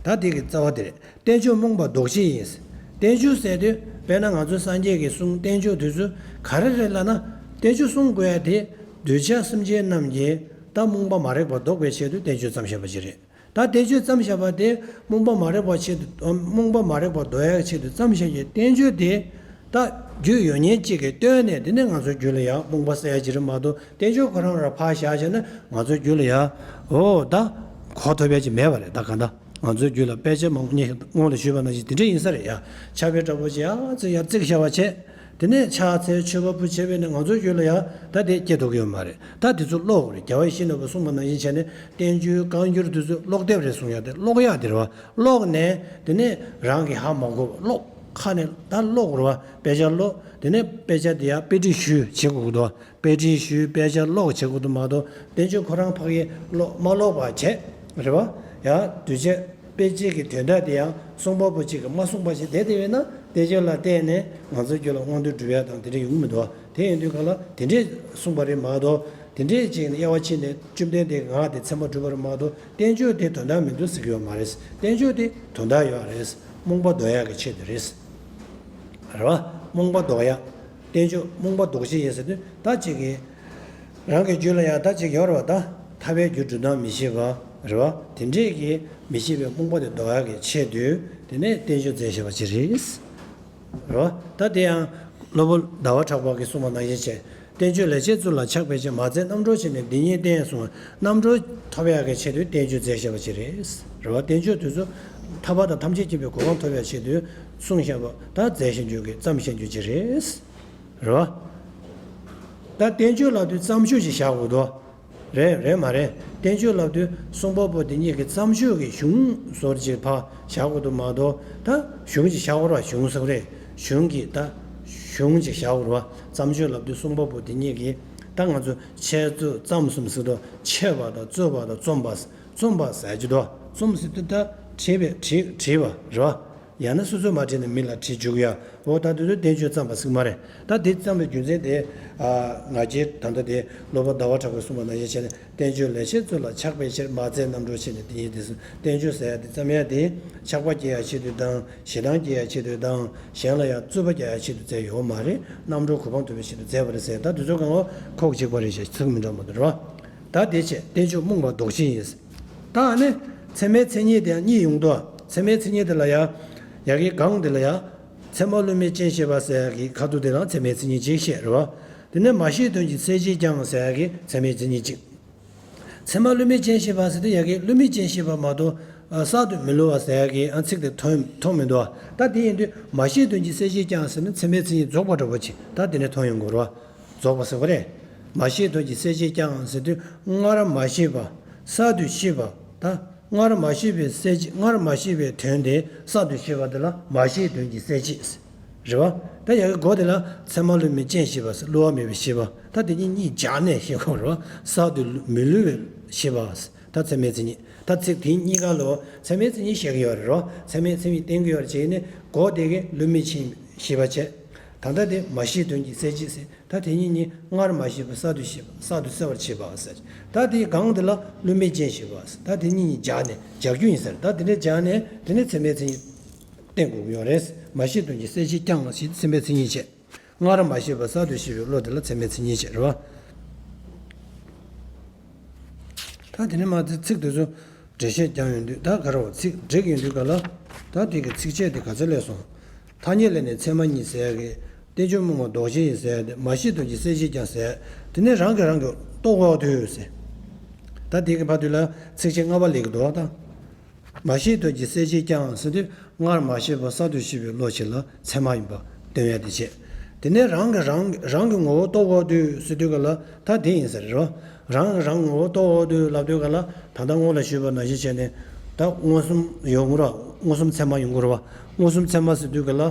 ད་དེ་གི་རྩ་བ་དེ་རེད། བསྟན་བཅོས་རྨོངས་པ་ལྡོག་བྱེད་ཡིན། བསྟན་བཅོས་ཟེར་དུས་དཔེར་ན་ང་ཚོ་སངས་རྒྱས་ཀྱི་གསུང་བསྟན་བཅོས་དེ་ཚོ་ག་རེ་རེད་ལབ་ན། བསྟན་བཅོས་གསུང་དགོས་ཡ་དེ་གདུལ་བྱ་སེམས་ཅན་རྣམས་ཀྱི་ད་རྨོངས་པ་མ་རིག་པ་ལྡོག་པའི་ཆེད་དུ་བསྟན་བཅོས་བརྩམས་བཞག་པ་ཅིག་རེད། ད་བསྟན་བཅོས་བརྩམས་བཞག་པ་དེ་རྨོངས་པ་མ་རིག་པ་ཆེད་དུ་རྨོངས་པ་མ་རིག་པ་ལྡོག་ཡ་ཆེད་དུ་བརྩམས་བཞག་པའི་བསྟན་བཅོས་དེ། ད་རྒྱུས་ཡོད་མཁན་གཅིག་གིས་བཏོན་ནས་དེ་ནས་ང་ཚོའི་རྒྱུད་ལ་ཡང་རྨོངས་པ་སེལ་ཡ་ཅིག་རེད་མ་གཏོགས། བསྟན་བཅོས་ཁོ་རང་ར་ཕར་བཞག་བྱས་ན་ང་ཚོའི་རྒྱུད་ལ་ཡང་འོ་ད་གོ་ཐུབ་ཡ་ཅིག་མེད་པ་རེད། ད་གང་ལྟར་ང་ཚོའི་རྒྱུད་ལ་དཔེ་ཆ་མང་པོ་སྔོན་ལ་ཞུས་པ་ནང་བཞིན་དེ་འདྲ་ཡིན་ས་རེད་ཡ། ཕྱག་དཔེ་འདྲ་པོ་ཅིག་ཡར་བརྩིགས་ཡར་བརྩིགས་བཞག་པ་བྱས། དེ་ནས་ཕྱག་འཚལ་མཆོད་པ་ཕུལ་བྱས་པས་ན་ང་ཚོའི་རྒྱུད་ལ་ཡང་ད་དེ་སྐྱེ་ཐུབ་ཀྱི་ཡོད་མ་རེད། ད་དེ་ཚོ་ཀློག་དགོས་རེད། རྒྱལ་བ་ཡིད་བཞིན་ནོར་བུས་གསུངས་པ་ནང་བཞིན་བྱས་ནས་བསྟན་བཅོས་བཀའ་འགྱུར་དེ་ཚོ་ཀློག་དེབ་རེད་གསུང་ཡ་དེ་ཀློག་ཡག་དེ་རེད་བ། ཀློག་ནས་དེ་ནས་རང་གིས་ཧ་མ་གོ་བ་ཀློག་ཁ་ནས་ད་ཀློག་དགོས་རེད་བ། དཔེ་ཆ་ཀློག་དེ་ནས་དཔེ་ཆ་དེ་ཡང་དཔེ་ཁྲིད་ཞུས་བྱེད་དགོས་ཀྱི་འདུག་དཔེ་ཁྲིད་ཞུས་དཔེ་ཆ་ཀློག་བྱེད་དགོས་འདུག་མ་གཏོགས་བསྟན་བཅོས་ཁོ་རང་ཕ་གིར་ཀློག་མ་ཀློག་པ་བྱས་རེད་བ། ཡང་གདུལ་བྱ། དཔེ་གཅིག་གི་དོན་དག་དེ་ཡང་གསུང་པ་པོ་གཅིག་གིས་མ་གསུངས་པ་ཞིག་བསྡད་དེ་ཡོད་ན་དེ་ཅིག་ལ་བརྟེན་ནས་ང་ཚོའི་རྒྱུད་ལ་མངོན་མཐོ་འགྲུབ་ཡ་དང་དེ་འདྲ་ཡོང་གི་མི་འདུག་དེ་ཡིན་དུས་གང་ལ་དེ་འདྲས་གསུངས་པ་རེད་མ་གཏོགས་དེ་འདྲས་ཅིག་ནས་དབྱེ་བ་ཕྱེ་ནས་བཅོམ་ལྡན་འདས་ཀྱི་ངག་དེ་ཚད་མར་གྲུབ་པ་རེད་མ་གཏོགས་བསྟན་བཅོས་དེ་དོན་དག་མི་འདུག་ཟེར་གྱི་ཡོད་མ་རེད། བསྟན་བཅོས་དེ་དོན་དག་ཡོད་རེད། རྨོངས་པ་ཟློག་ཡག་གི་ཆེད་དུ་རེད། རེད་བ། རྨོངས་པ་ཟློག་ཡག་བསྟན་བཅོས་རྨོངས་པ་ཟློག་བྱེད་ཡིན་ཟེར་དུས་ད་ཅིག་གིས། རང་གི་རྒྱུད་ལ་ཡང་ད་ཅིག་ཡོད་རེད་བ། ད་ཐར་པའི་རྒྱུ་སྒྲུབ་སྟངས་མི་ཤེས་པ་རེད་བ། དེ་འདྲས་ཀྱི་མི་ཤེས་པའི་རྨོངས་པ་དེ་ཟློག་ཡག་གི་ཆེད་དུ་དེ་ནས་བསྟན་བཅོས་མཛད་བཞག་པ་ཅིག་རེད། རེད་བ། ད་དེ་ཡང་སློབ་དཔོན་ཟླ་བ་གྲགས་པ་གིས་གསུངས་པ་ནང་བཞིན་བྱས། བསྟན་བཅོས་ལེགས་བཤད་ཚུལ་ལ་ཆགས་པའི་ཕྱིར། མ་བཙལ་རྣམ་གྲོལ་ཕྱིར་ནི་འདི་ཉིད་བསྟན་གསུངས། རྣམ་གྲོལ་ཐོབ་ཡག་གི་ཆེད་དུ་བསྟན་བཅོས་མཛད་བཞག་པ་ཅིག་རེད། རེད་བ། བསྟན་བཅོས་དེ་ཚོ་ཐར་པ་དང་ཐམས་ཅད་མཁྱེན་པའི་གོ་འཕང་ཐོབ་ཡག་ཆེད་དུ་གསུངས་བཞག་པ་ད་མཛད་བཞག་རྒྱུ་གི་བརྩམས་བཞག་རྒྱུ་ཅིག་རེད། རེད་བ། ད་བསྟན་བཅོས་ལབ་དུས་བརྩམས་ཆོས་ཅིག་བཞག་དགོས་འདུག་རེད་རེད་མ་རེད། བསྟན་བཅོས་ལབ་དུས་གསུང་པ་པོ་དེ་ཉིད་ཀྱི་བརྩམས་ཆོས་ཀྱི་གཞུང་བཟོ་འདྲ་ཅིག་ཕར་བཞག་དགོས་འདུག་མ་གཏོགས་ད་གཞུང་ཅིག་བཞག་དགོས་རེད་བ། གཞུང་ཟེར་བ་རེད། གཞུང་གི་ད་གཞུང་ཅིག་བཞག་དགོས་རེད་བ། བརྩམས་ཆོས་ལབ་དུས་གསུང་པ་པོ་དེ་ཉིད་ཀྱིས་ད་ང་ཚོ་འཆད་རྩོད་རྩོམ་གསུམ་ཟེར་དུས་འཆད་པ་དང་རྩོད་པ་དང་རྩོམ་པ། རྩོམ་པ་ཟེར་གྱི་འདུག་རྩོམ་ཟེར་དུས་ད་བྲིས་པའི་བྲིས་བྲིས་པ་རེད་བ། ཡང་ན་སོ་སོས་མ་བྲིས་ན་མི་ལ་བྲིས་འཇུག་ཡ། འོ་ད་དེ་ཚོ་བསྟན་བཅོས་བརྩམས་པ་ཟེར་གྱི་མ་རེད། ད་དེ་བརྩམས་པའི་རྒྱུ་མཚན་དེ། ཨ། ང་རྒྱལ་ད་ལྟ་དེ་སློབ་དཔོན་ཟླ་བ་གྲགས་པས་གསུངས་པ་ནང་བཞིན་བྱས་ནས་བསྟན་བཅོས་ལེགས་བཤད་ཚུལ་ལ་ཆགས་པའི་ཕྱིར། མ་བཙལ་རྣམ་གྲོལ་ཕྱིར་ནི་འདི་ཉིད་བསྟན་གསུངས། བསྟན་བཅོས་ཟེར་ཡ་དེ་བརྩམས་ཡ་དེ་ཆགས་པ་སྐྱེ་ཡ་ཆེད་དུ་དང་ཞེ་སྡང་སྐྱེ་ཡ་ཆེད་དུ་དང་གཞན་ལ་ཡང་རྩོད་པ་རྒྱག་ཡ་ཆེད་དུ་མཛད་ཡོད་མ་རེད། རྣམ་གྲོལ་གོ་འཕང་ཐོབ་པའི་ཆེད་དུ་མཛད་པ་རེད་ཟེར། ད་དེ་ཚོ་གང་ག་ཁོག་གཅིག་པ་རེད་ཤག་ཚིག་མི་འདྲ་མོ་དེ་རེད་བ། ད་དེ་བྱས་བསྟན་བཅོས་རྨོངས་པ་ཟློག་བྱེད་ཡིན། ད་ཨ་ནི་ཚད་མའི་མཚན་ཉིད་དེ་ཡང་གཉིས་ཡོང་དུས། ཚད་མའི་མཚན་ཉིད་དེ་ལ་ཡང་ཡ་གི་གང་དེ་ལ་ཡང་ཚད་མ་བསླུ་མེད་ཅན་ཞེས་པ་ཟེར་ཡ་གི་ཁ་ཐུག་དེ་ལ་ཚད་མའི་མཚན་ཉིད་གཅིག་བཤད་རེད་བ། དེ་ནས་མ་ཤེས་དོན་གྱི་གསལ་བྱེད་ཀྱང་ཟེར་ཡ་གི་ཚད་མའི་མཚན་ཉིད་གཅིག་ཚད་མ་བསླུ་མེད་ཅན་ཞེས་པ་ཟེར་དུས་ཡ་གི་བསླུ་མེད་ཅན་ཞེས་པ་མ་གཏོགས་གསར་དུ་མི་བསླུ་བ་ཟེར་ཡ་གི་ཚིག་དེ་ཐོན་མཐོང་མི་འདུག་ད་དེ་ཡིན་དུས་མ་ཤེས་དོན་གྱི་གསལ་བྱེད་ཀྱང་ཟེར་ན་ཚད་མའི་མཚན་ཉིད་རྫོགས་པ་འདྲ་པོ་ཅིག་ད་དེ་ནས་མཐོང་ཡོང་དགོས་རེད་བ། རྫོགས་པ་ཟེར་བ་རེད། མ་ཤེས་དོན་གྱི་གསལ་བྱེད་ཀྱང་ཟེར་དུས་སྔར་མ་ཤེས་པ་གསར་དུ་ཤེས་པ་ད། སྔར་མ་ཤེས་པའི་གསལ་བྱེད། སྔར་མ་ཤེས་པའི་དོན་དེ་གསར་དུ་ཤེས་པ་དེ་ལ་མ་ཤེས་དོན་གྱི་གསལ་བྱེད་ཟེར། རེད་བ། ད་ཡ་གི་གོ་དེ་ལ་ཚད་མ་བསླུ་མེད་ཅན་ཞེས་པ་ཟེར། བསླུ་བ་མེད་པའི་ཤེས་པ། ད་དེ་གཉིས་གཉིས་སྦྱར་ནས་ཤེས་དགོས་རེད་བ། གསར་དུ་མི་བསླུ་བའི་ཤེས་པ་ཟེར། ད་ཚད་མའི་མཚན་ཉིད། ད་ཚིག་དེ་གཉིས་ཀ་ལ་ཚད་མའི་མཚན་ཉིད་བཤད་ཀྱི་ཡོད་རེད་བ། ཚད་མའི་མཚན་ཉིད་བསྟན་གྱི་ཡོད་རེད་བྱས་ནས་གོ་དེ་གི་བསླུ་མེད་ཅན་ཞེས་པ་བྱས། ད་ལྟ་དེ་མ་ཤེས་དོན་གྱི་གསལ་བྱེད་ཟེར། ད་དེ་གཉིས་གཉིས་སྔར་མ་ཤེས་པ་གསར་དུ་ཤེས་པ། གསར་དུ་གསལ་བར་བྱེད་པ་ཟེར། ད་དེའི་སྒང་དེ་ལ་བསླུ་མེད་ཅན་ཞེས་པ་ཟེར། ད་དེ་གཉིས་གཉིས་སྦྱར་ནས་སྦྱར་རྒྱུ་ཡིན་ཟེར། ད་དེ་འདྲ་སྦྱར་ནས་དེ་ནས་ཚད་མའི་མཚན་ཉིད་བསྟན་དགོས་ཀྱི་ཡོད་རེད། མ་ཤེས་དོན་གྱི་གསལ་བྱེད་ཀྱང་ཞེས་ཚད་མའི་མཚན་ཉིད་བྱས། སྔར་མ་ཤེས་པ་གསར་དུ་ཤེས་པའི་བློ་དེ་ལ་ཚད་མའི་མཚན་ཉིད་བྱས་རེད་བ། ད་དེ་ནས་མ་ཚིག་དེ་ཚོ་འགྲེལ་བཤད་རྒྱག་ཡོང་དུས་ད་ག་རེ་བ། ཚིག་འགྲིག་ཡོང་དུས་ག་ལ། ད་དེ་གི་ཚིགས་བཅད་དེ་ག་ཚོད་སླེབས་སོང་། ཐ་སྙད་ལས་ནི་ཚད་མ་ཉིད་ཟེར་ཡ་གི། བསྟན་བཅོས་རྨོངས་པ་ཟློག་བྱེད་ཡིན་ཟེར་ཡ་དེ། མ་ཤེས་དོན་གྱི་གསལ་བྱེད་ཀྱང་ཟེར་ཡ། དེ་ནས་རང་གིས་རང་གི་རྟོགས་དགོས་དུས་ཟེར། ད་དེ་གི་བར་དུ་ལ་ཚིགས་བཅད་ལྔ་པ་སླེབས་ཀྱི་འདུག་ད། མ་ཤེས་དོན་གྱི་གསལ་བྱེད་ཀྱང་ཟེར་དུས་སྔར་མ་ཤེས་པ་གསར་དུ་ཤེས་པའི་བློ་ཞིག་ལ་ཚད་མ་ཡིན་པ་སྟོན་ཡ་དེ་བྱས། དེ་ནས་རང་གིས་རང་རང་གི་ངོ་བོ་རྟོགས་དགོས་དུས་ཟེར་དུས་ག་ལ་ད་དེ་ཡིན་ཟེར་རོ། རང་གིས་རང་ངོ་བོ་རྟོགས་དགོས་དུས་ལབ་དུས་ག་ལ་ད་ལྟ་སྔོན་ལ་ཞུས་པ་ནང་བཞིན་བྱས་ནས་ད་མངོན་སུམ་ཡོང་གི་རེད་བ། མངོན་སུམ་ཚད་མ་ཡོང་གི་རེད་བ། མངོན་སུམ་ཚད་མ་ཟེར་དུས་ག་ལ་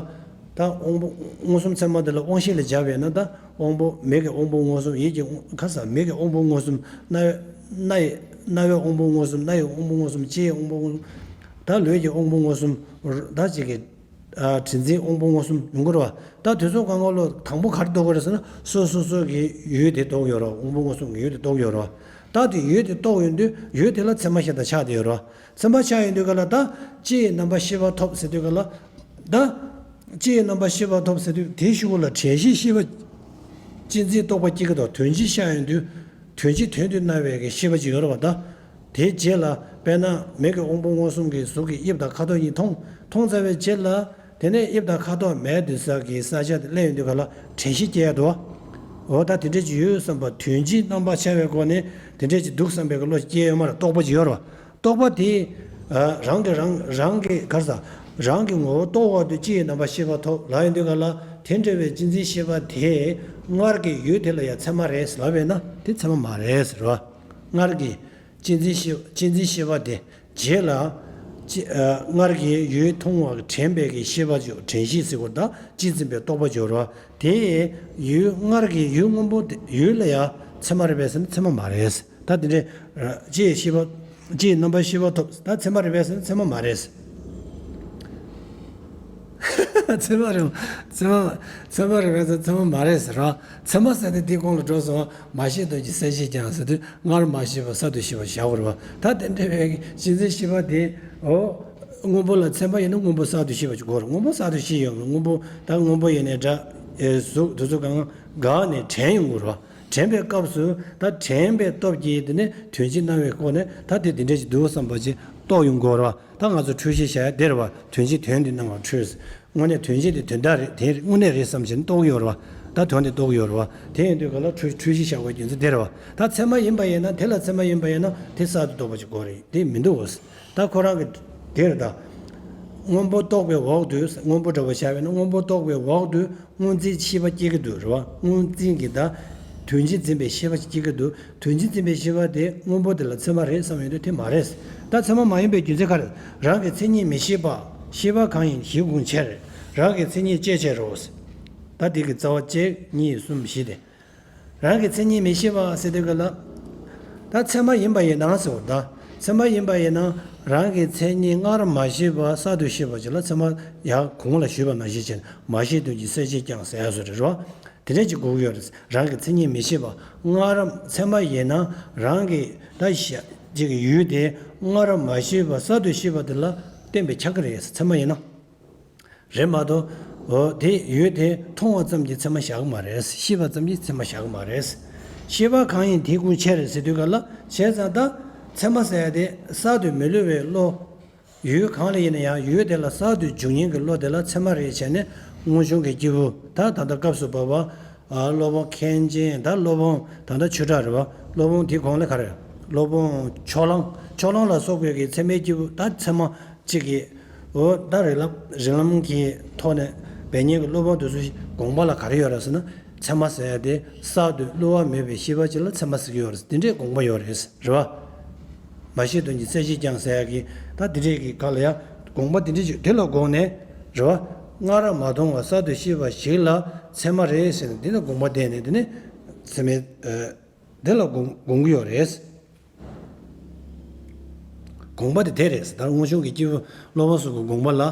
ད་དབང་པོ་མངོན་སུམ་ཚད་མ་དེ་ལ་དབང་ཤེས་ལ་སྦྱར་བས་ན་ད་དབང་པོ་མིག་གི་དབང་པོ་མངོན་སུམ། ཡིད་ཀྱི་དབང་ཁ་ས་མིག་གི་དབང་པོ་མངོན་སུམ། རྣ་བའི་རྣ་ཡི་རྣ་བའི་དབང་པོ་མངོན་སུམ། སྣ་ཡི་དབང་པོ་མངོན་སུམ། ལྕེའི་དབང་པོ་མངོན་སུམ། ད་ལུས་ཀྱི་དབང་པོ་མངོན་སུམ། ད་ཅིག་གི་ཨ་དྲི་འཛིན་དབང་པོ་མངོན་སུམ་ཡོང་གི་རེད་བ། ད་དེ་ཚོ་གང་ག་ལོ་དང་པོ་ག་རེ་རྟོགས་ཀྱི་རེད་ཟེར་ན་སོ་སོ་སོ་གི་ཡུལ་དེ་རྟོགས་ཡོད་རེད་བ། དབང་པོ་མངོན་སུམ་གྱི་ཡུལ་དེ་རྟོགས་ཡོད་རེད་བ། ད་དེ་ཡུལ་དེ་རྟོགས་ཡོང་དུས་ཡུལ་དེ་ལ་ཚད་མ་ཤེས་པ་ཆགས་བསྡད་ཡོད་རེད་བ། ཚད་མ་ཆགས་ཡོང་དུས་ག་ལ་ད་སྤྱི་ཡི་རྣམ་པར་ཤེས་པ་ཐོབ་ཟེར་དུས་ག་ལ། ད་སྤྱི་ཡི་རྣམ་པར་ཤེས་པ་ཐོབ་ཟེར་དུས་དེའི་གཞུག་གུ་ལ་དྲན་ཤེས་ཤེས་པ། གཅན་གཟན་རྟོག་པ་སྐྱེ་གི་འདུག་དོན་སྤྱི་ཤར་ཡོང་དུས་དོན་སྤྱི་དོན་དུ་སྣང་བའི་གི་ཤེས་པ་ཅིག་ཡོད་རེད་བ་ད། དེའི་རྗེས་ལ་དཔེར་ན་མིག་གི་དབང་པོ་མངོན་སུམ་གྱི་གཟུགས་ཀྱི་དབྱིབས་དང་ཁ་དོག་གཉིས་མཐོང་མཐོང་ཚར་བའི་རྗེས་ལ། དེ་ནས་དབྱིབས་དང་ཁ་དོག་མེད་དུས་ས་གི་ས་ཆ་དེ་སླེབས་ཡོང་དུས་ག་ལ་དྲན་ཤེས་སྐྱེ་ཡ་འདུག་འོ་ད་དེ་འདྲ་ཅིག་ཡོད་བསམ་པ་དོན་སྤྱིའི་རྣམ་པ་ཤར་བའི་སྒོ་ནས་དེ་འདྲ་ཅིག་འདུག་བསམ་པའི་གི་བློ་སྐྱེ་ཡོད་མ་རེད། རྟོག་པ་ཅིག་ཡོད་རེད་བ། རྟོག་པ་དེ་རང་གི་རང་རང་གི་ག་རེ་ཟ། རང་གི་ངོ་བོ་རྟོགས་འོག་ཏུ་སྤྱི་ཡི་རྣམ་པ་ཤེས་པ་ཐོབ་ལབ་ཡོང་དུས་ག་ལ་དེ་འདྲ་བའི་གཅན་གཟན་ཤེས་པ་དེ་སྔར་གྱི་ཡུལ་དེ་ལ་ཡང་ཚད་མ་རེད་ལབ་པས་ན་དེ་ཚད་མ་མ་རེད་ཟེར་བ། སྔར་གྱི་གཅན་གཟན་ཤེས་གཅན་གཟན་ཤེས་པ་དེ་རྗེས་ལ་ཅི་ཨ་སྔར་གྱི་ཡུལ་མཐོང་བ་དྲན་པའི་གི་ཤེས་པ་ཅིག་དྲན་ཤེས་ཟེར་བ་དང་སྤྱི་འཛིན་པའི་རྟོག་པ་སྦྱོར་བ་དེ་ཡུལ་སྔར་གྱི་ཡུལ་སྔོན་པོ་དེ་ཡུལ་ལ་ཡང་ཚད་མ་རེད་པས་ཟེར་ན་ཚད་མ་མ་རེད། ད་དེ་འདྲའི་ཅི་ཡི་ཤེས་པ་ཅི་ཡི་རྣམ་པར་ཤེས་པ་ཐོབ་ད་ཚད་མ་རེད་པས་ཟེར་ན་ཚད་མ་མ་རེད། ཚད་མ་རེད། ཚད་མ་ཚད་མ་རེད་པས་ཟེར་ན་ཚད་མ་མ་རེད་ཟེར་རོ། ཚད་མ་ཟེར་དེ་འདི་གོང་ལ་འགྲོ་སོང་། མ་ཤེས་དོན་གྱི་གསལ་བྱེད་ཀྱང་ཟེར་དུས་སྔར་མ་ཤེས་པ་གསར་དུ་ཤེས་པ་བཞག་དགོས་རེད་བ། ད་དེ་འདྲ་བའི་གཅན་གཟན་ཤེས་པ་དེ་འོ་སྔོན་པོ་ལ་ཚད་མ་ཡིན་ན་སྔོན་པོ་གསར་དུ་ཤེས་པ་ཅིག་དགོས་རེད། སྔོན་པོ་གསར་དུ་ཤེས་ཡོང་བའི་སྔོན་པོ་ད་སྔོན་པོ་ཡིན་ནའི་འདྲ་གཟུགས་དེ་ཚོ་གང་འགག་ནས་དྲན་ཡོང་དགོས་རེད་བ། དྲན་པའི་སྐབས་སུ་ད་དྲན་པའི་སྟོབས་ཀྱིས་དེ་ནས་དོན་སྤྱི་སྣང་བའི་སྒོ་ནས་ད་དེ་དེ་འདྲ་ཞིག་འདུག་བསམ་པ་ཅིག་རྟོགས་ཡོང་དགོས་རེད་བ། ད་ང་ཚོ་འཁྲུལ་གཞི་བཞག་ཡ་དེ་རེད་བ། དོན་སྤྱི་དོན་དུ་སྣང་བ་འཁྲུལ། དངོས་གནས་དོན་སྤྱི་དེ་དོན་དག་རེད་དེ་དངོས་གནས་རེད་བསམ་བྱས་ནས་རྟོགས་ཡོད་རེད་བ། ད་དོན་དེ་རྟོགས་ཡོད་རེད་བ། དེ་ཡིན་དུས་ག་ལ་འཁྲུལ་འཁྲུལ་གཞི་བཞག་པའི་རྒྱུ་མཚན་དེ་རེད་བ། ད་ཚད་མ་ཡིན་པ་ཡིན་ན་དེ་ལ་ཚད་མ་ཡིན་པ་ཡིན་ན་དེ་གསར་དུ་རྟོགས་པ་ཅིག་དགོས་རེད་དེ་མི་འདུག་གོ། ད་ཁོ་རང་གི་དེ་རེད་ད། སྔོན་པོ་རྟོགས་པའི་འོག་ཏུ་སྔོན་པོ་འདྲ་བོ་བཞག་པས་ན་སྔོན་པོ་རྟོགས་པའི་འོག་ཏུ་སྔོ་འཛིན་ཤེས་པ་སྐྱེ་གི་འདུག་རེད་བ། སྔོ་འཛིན་གྱི་ད་དོན་སྤྱི་འཛིན་པའི་ཤེས་པ་སྐྱེ་གི་འདུག་དོན་སྤྱི་འཛིན་པའི་ཤེས་པ་དེ་སྔོན་པོ་དེ་ལ་ཚད་མ་རེད་བསམ་ཡོང་དུས་དེ་མ་རེད། ད་ཚད་མ་མ་ཡིན་པའི་རྒྱུ་མཚན་ག་རེ། རང་གི་མཚན་ཉིད་མི་ཤེས་པ། ཤེས་པ་གང་ཡིན་གཞི་ཀུན་ཕྱིར། རང་གི་མཚན་ཉིད་བཅད་བྱེད་རོ། ད་དེ་གི་རྩ་བ་གཅིག་གཉིས་གསུམ་བཞི་དེ། རང་གི་མཚན་ཉིད་མི་ཤེས་པ་ཟེར་དུས་ག་ལ། ད་ཚད་མ་ཡིན་པ་ཡིན་ན་ཟེར་བ་ད། ཚད་མ་ཡིན་པ་ཡིན་ན་རང་གི་མཚན་ཉིད་སྔར་མ་ཤེས་པ་གསར་དུ་ཤེས་པ་ཅིག་ལ་ཚད་མ་ཡང་གོང་ལ་ཞུས་པ་ནང་བཞིན་བྱས་ནས་མ་ཤེས་དོན་གྱི་གསལ་བྱེད་ཀྱང་ཟེར་ཡ་བཟོ་འདྲ་རེད་བ། དེ་འདྲ་ཅིག་དགོས་ཀྱི་ཡོད་རེད། རང་གི་མཚན་ཉིད་མི་ཤེས་པ་སྔར་ཚད་མ་ཡིན་ན་རང་གི་ད་ཤ་ཅིག་གི་ཡུལ་དེ་སྔར་མ་ཤེས་པ་གསར་དུ་ཤེས་པ་དེ་ལ་བརྟེན་པའི་ཆགས་ཀྱི་རེད་ཚད་མ་ཡིན་ན། རེད་མ་གཏོགས། འོ་དེ་ཡུལ་དེ་མཐོང་བ་ཙམ་གྱིས་ཚད་མ་བཞག་གི་མ་རེད། ཤེས་པ་ཙམ་གྱིས་ཚད་མ་བཞག་གི་མ་རེད། ཤེས་པ་གང་ཡིན་དེ་ཀུན་ཕྱིར་ཟེར་དུས་ག་ལ་བྱས་ཙང་ད་ཚད་མ་ཟེར་ཡ་དེ་གསར་དུ་མི་བསླུ་བའི་བློ། ཡུལ་གང་ལ་ཡིན་ན་ཡང་ཡུལ་དེ་ལ་གསར་དུ་འཇུག་མཁན་གྱི་བློ་དེ་ལ་ཚད་མ་རེད་བྱས་ནས་མངོན་ཆུང་གི་སྐྱེས་བུ་ད་ད་ལྟ་སྐབས་སུ་བབ་པ། སློབ་དཔོན་མཁན་ཆེན་ད་སློབ་དཔོན་ད་ལྟ་ཆོས་གྲགས་རེད་བ། སློབ་དཔོན་དེ་གོང་ལ་ག་རེ། སློབ་དཔོན་ཕྱོགས་གླང་ཕྱོགས་གླང་ལ་སོགས་པའི་གི་ཚད་མའི་སྐྱེས་བུ་ད་ཚད་མ། གཅིག་གིས། འོ་ད་རིགས་ལམ་རིགས་ལམ་གྱི་ཐོག་ནས་འབད་མཁན་གྱི་སློབ་དཔོན་དེ་ཚོ་དགོངས་པ་ལ་ག་རེ་ཡོད་རེད་ཟེར་ན། ཚད་མ་ཟེར་ཡ་དེ་གསར་དུ་བསླུ་བ་མེད་པའི་ཤེས་པ་ཅིག་ལ་ཚད་མ་ཟེར་གྱི་ཡོད་རེད། དེ་འདྲའི་དགོངས་པ་ཡོད་རེད། རེད་བ། མ་ཤེས་དོན་གྱི་གསལ་བྱེད་ཀྱང་ཟེར་ཡ་གི་ད་དེ་འདྲའི་གི་སྒང་ལ་ཡ་དགོངས་པ་དེ་འདྲའི་ཅིག་དེ་ལ་དགོངས་ནས། རེད་བ། སྔར་མ་མཐོང་བ་གསར་དུ་ཤེས་པ་ཞིག་ལ་ཚད་མ་རེད་ཟེར་ནས་དེ་ལ་དགོངས་པ་བསྟན་ནས་དེ་ནས་ཚད་མའི། དེ་ལ་དགོངས་དགོངས་ཀྱི་ཡོད་རེད། དགོངས་པ་དེ་དེ་རེད། ད་སྔོན་བྱུང་གི་སྐྱེས་བུ་སློབ་དཔོན་སོགས་ཀྱི་དགོངས་པ་ལ་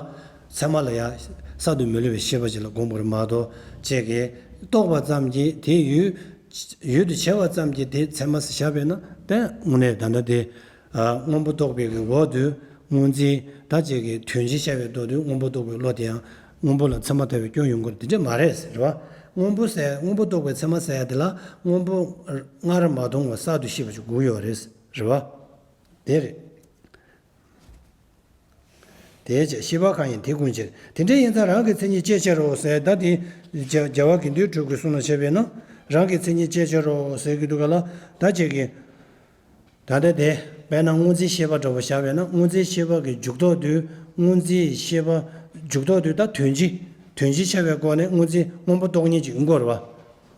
ཚད་མ་ལ་ཡང་གསར་དུ་མི་བསླུ་བའི་ཤེས་པ་ཅིག་ལ་དགོངས་པ་རེད་མ་གཏོགས་ཅིག་གིས་རྟོགས་པ་ཙམ་གྱིས་དེ་ཡུལ་ཡུལ་དུ་བྱས་པ་ཙམ་གྱིས་དེ་ཚད་མ་ཟེར་བཞག་པས་ན་དེ་དངོས་གནས་ད་ལྟ་དེ་སྔོན་པོ་རྟོགས་པའི་གི་འོག་ཏུ་སྔོ་འཛིན་ད་ཅིག་གིས་དོན་སྤྱི་ཤར་བའི་ཐོག་ཏུ་སྔོན་པོ་རྟོགས་པའི་བློ་དེ་ཡང་སྔོན་པོ་ལ་ཚད་མ་ཐལ་བའི་སྐྱོན་ཡོང་གི་རེད། དེ་འདྲ་མ་རེད་ཟེར་བ། སྔོན་པོ་ཟེར་སྔོན་པོ་རྟོགས་པའི་ཚད་མ་ཟེར་ཡ་དེ་ལ་སྔོན་པོ་སྔར་མ་མཐོང་བ་གསར་དུ་ཤེས་པ་ཅིག་དགོས་ཀྱི་ཡོད་རེད། རེད་བ། དེ་རེད། དེའི་ཕྱིར་ཤེས་པ་གང་ཡིན་དེ་ཀུན་ཕྱིར། དེ་འདྲ་ཡིན་ཙང་རང་གི་མཚན་ཉིད་བཅད་ཕྱིར་རོ་ཟེར་ད་དེ་རྒྱ་རྒྱལ་བ་དགེ་འདུན་གྲུབ་ཀྱི་གསུང་ལ་བྱས་པས་ན་རང་གི་མཚན་ཉིད་བཅད་ཕྱིར་རོ་ཟེར་གྱི་འདུག་ག་ལ་ད་ཅིག་གིས། ད་ལྟ་དེ་དཔེར་ན་སྔོ་འཛིན་ཤེས་པ་འདྲ་བོ་བཞག་པས་ན་སྔོ་འཛིན་ཤེས་པ་གི་འཇུག་ལྡོག་དུས་སྔོ་འཛིན་ཤེས་པ་འཇུག་ལྡོག་དུས་ད་དོན་སྤྱི་དོན་སྤྱི་ཤར་བའི་སྒོ་ནས་སྔོ་འཛིན་སྔོན་པོ་རྟོགས་མཁན་ཅིག་ཡིན་དགོས་རེད་བ།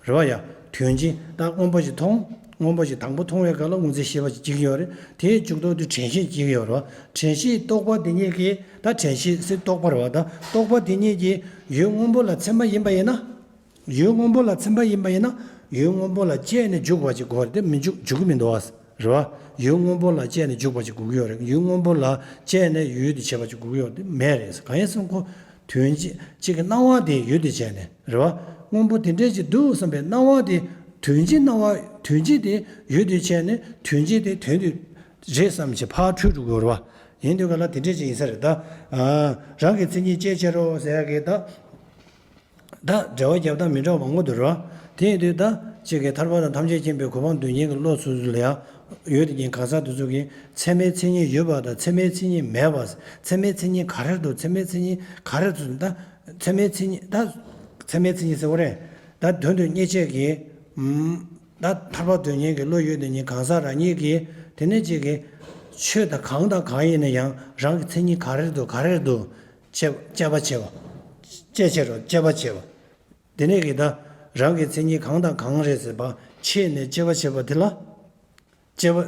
རེད་བ་ཡ། དོན་སྤྱི་ད་སྔོན་པོ་ཞིག་མཐོང་སྔོན་པོ་ཞིག་དང་པོ་མཐོང་བའི་སྐབས་ལ་སྔོ་འཛིན་ཤེས་པ་ཞིག་སྐྱེ་གི་ཡོད་རེད། དེའི་འཇུག་ལྡོག་དུས་དྲན་ཤེས་སྐྱེ་གི་ཡོད་རེད་བ། དྲན་ཤེས་རྟོག་པ་དེ་ཉིད་ཀྱིས་ད་དྲན་ཤེས་སྲིད་རྟོག་པ་རེད་བ་ད་རྟོག་པ་དེ་ཉིད་ཀྱིས་ཡུལ་སྔོན་པོ་ལ་ཚད་མ་ཡིན་པ་ཡིན་ན། ཡུལ་སྔོན་པོ་ལ་ཚད་མ་ཡིན་པ་ཡིན་ན་ཡུལ་སྔོན་པོ་ལ་དཔྱད་ནས་འཇུག་པ་ཅིག་དགོས་རེད་དེ་མི་འཇུག་འཇུག་གི་མི་འདུག་བ། རེད་བ། ཡུལ་སྔོན་པོ་ལ་དཔྱད་ནས་འཇུག་པ་ཅིག་དགོས་ཀྱི་ཡོད་རེད། ཡུལ་སྔོན་པོ་ལ་དཔྱད་ནས་ཡུལ་དེ་བྱེད་པ་ཅིག་དགོས་ཀྱི་ཡོད་རེད་དེ་མེད་རེད། གང་ཡིན་ཟེར་ན་ཁོ་དོན་སྤྱི་གཅིག་གི་སྣང་བ་དེ་ཡུལ་དེ་བྱས་ནས་རེད་བ། སྔོན་པོ་དེ་འདྲས་ཅིག་འདུག་བསམ་པའི་སྣང་བ་དེ། དོན་སྤྱི་སྣང་བ། དོན་སྤྱི་དེ་ཡུལ་དུ་བྱས་ནས་དོན་སྤྱི་དེ་དོན་དུ་རེད་བསམ་བྱས་ཕར་འཁྲུལ་འགྲོ་གི་ཡོད་རེད་བ། ཡིན་དུས་ག་ལ་དེ་འདྲས་ཅིག་ཡིན་ས་རེད་ད། རང་གི་མཚན་ཉིད་ཅེས་བྱ་རོགས་ཟེར་ཡག་གི་ད། ད་འགྲེལ་བ་རྒྱབ་སྟངས་མི་འདྲ་བ་མང་པོ་འདུག་རོ། དེ་ཡིན་དུས་ད་གཅིག་གིས་ཐར་པ་དང་ཐམས་ཅད་མཁྱེན་པའི་གོ་འཕང་འདོད་མཁན་གྱི་བློ་སོ་སོ་ལ་ཡང་ཡོད་དེ་ཉིན་གང་ཟག་དེ་ཚོ་གིས་ཚད་མའི་མཚན་ཉིད་ཡོད་པ་དང་ཚད་མའི་མཚན་ཉིད་མེད་པ། ཚད་མའི་མཚན་ཉིད་ག་རེ་འདུག་ཚད་མའི་མཚན་ཉིད་ག་རེ་འདུག་ད་ཚད་མའི་མཚན་ཉིད་ད་ཚད་མའི་མཚན་ཉིད་ཟེར་བ་རེད། ད་དོན་དུ་རྙེད་བྱེད་ཀྱི་ད་ཐར་པ་འདོད་མཁན་གྱི་བློ་ཡོད་དེ་ཉིན་གང་ཟག་རང་ཉིད་ཀྱིས་དེ་ནས་གཅིག་གིས་ཆོས་དང་གང་དང་གང་ཡིན་ན་ཡང་རང་གི་མཚན་ཉིད་ག་རེ་འདུག་ག་རེ་འདུག་དཔྱད་དཔྱད་པ་བྱེད་པ། དཔྱད་བྱེད་རོགས་དཔྱད་པ་བྱེད་པ། དེ་ནས་ཀྱི་ད་རང་གི་མཚན་ཉིད་གང་དང་གང་རེད་ཟེར་བ་ཕྱེ་ནས་དཔྱད་པ་བྱེད་པ་དེ་ལ། དཔྱད་པ་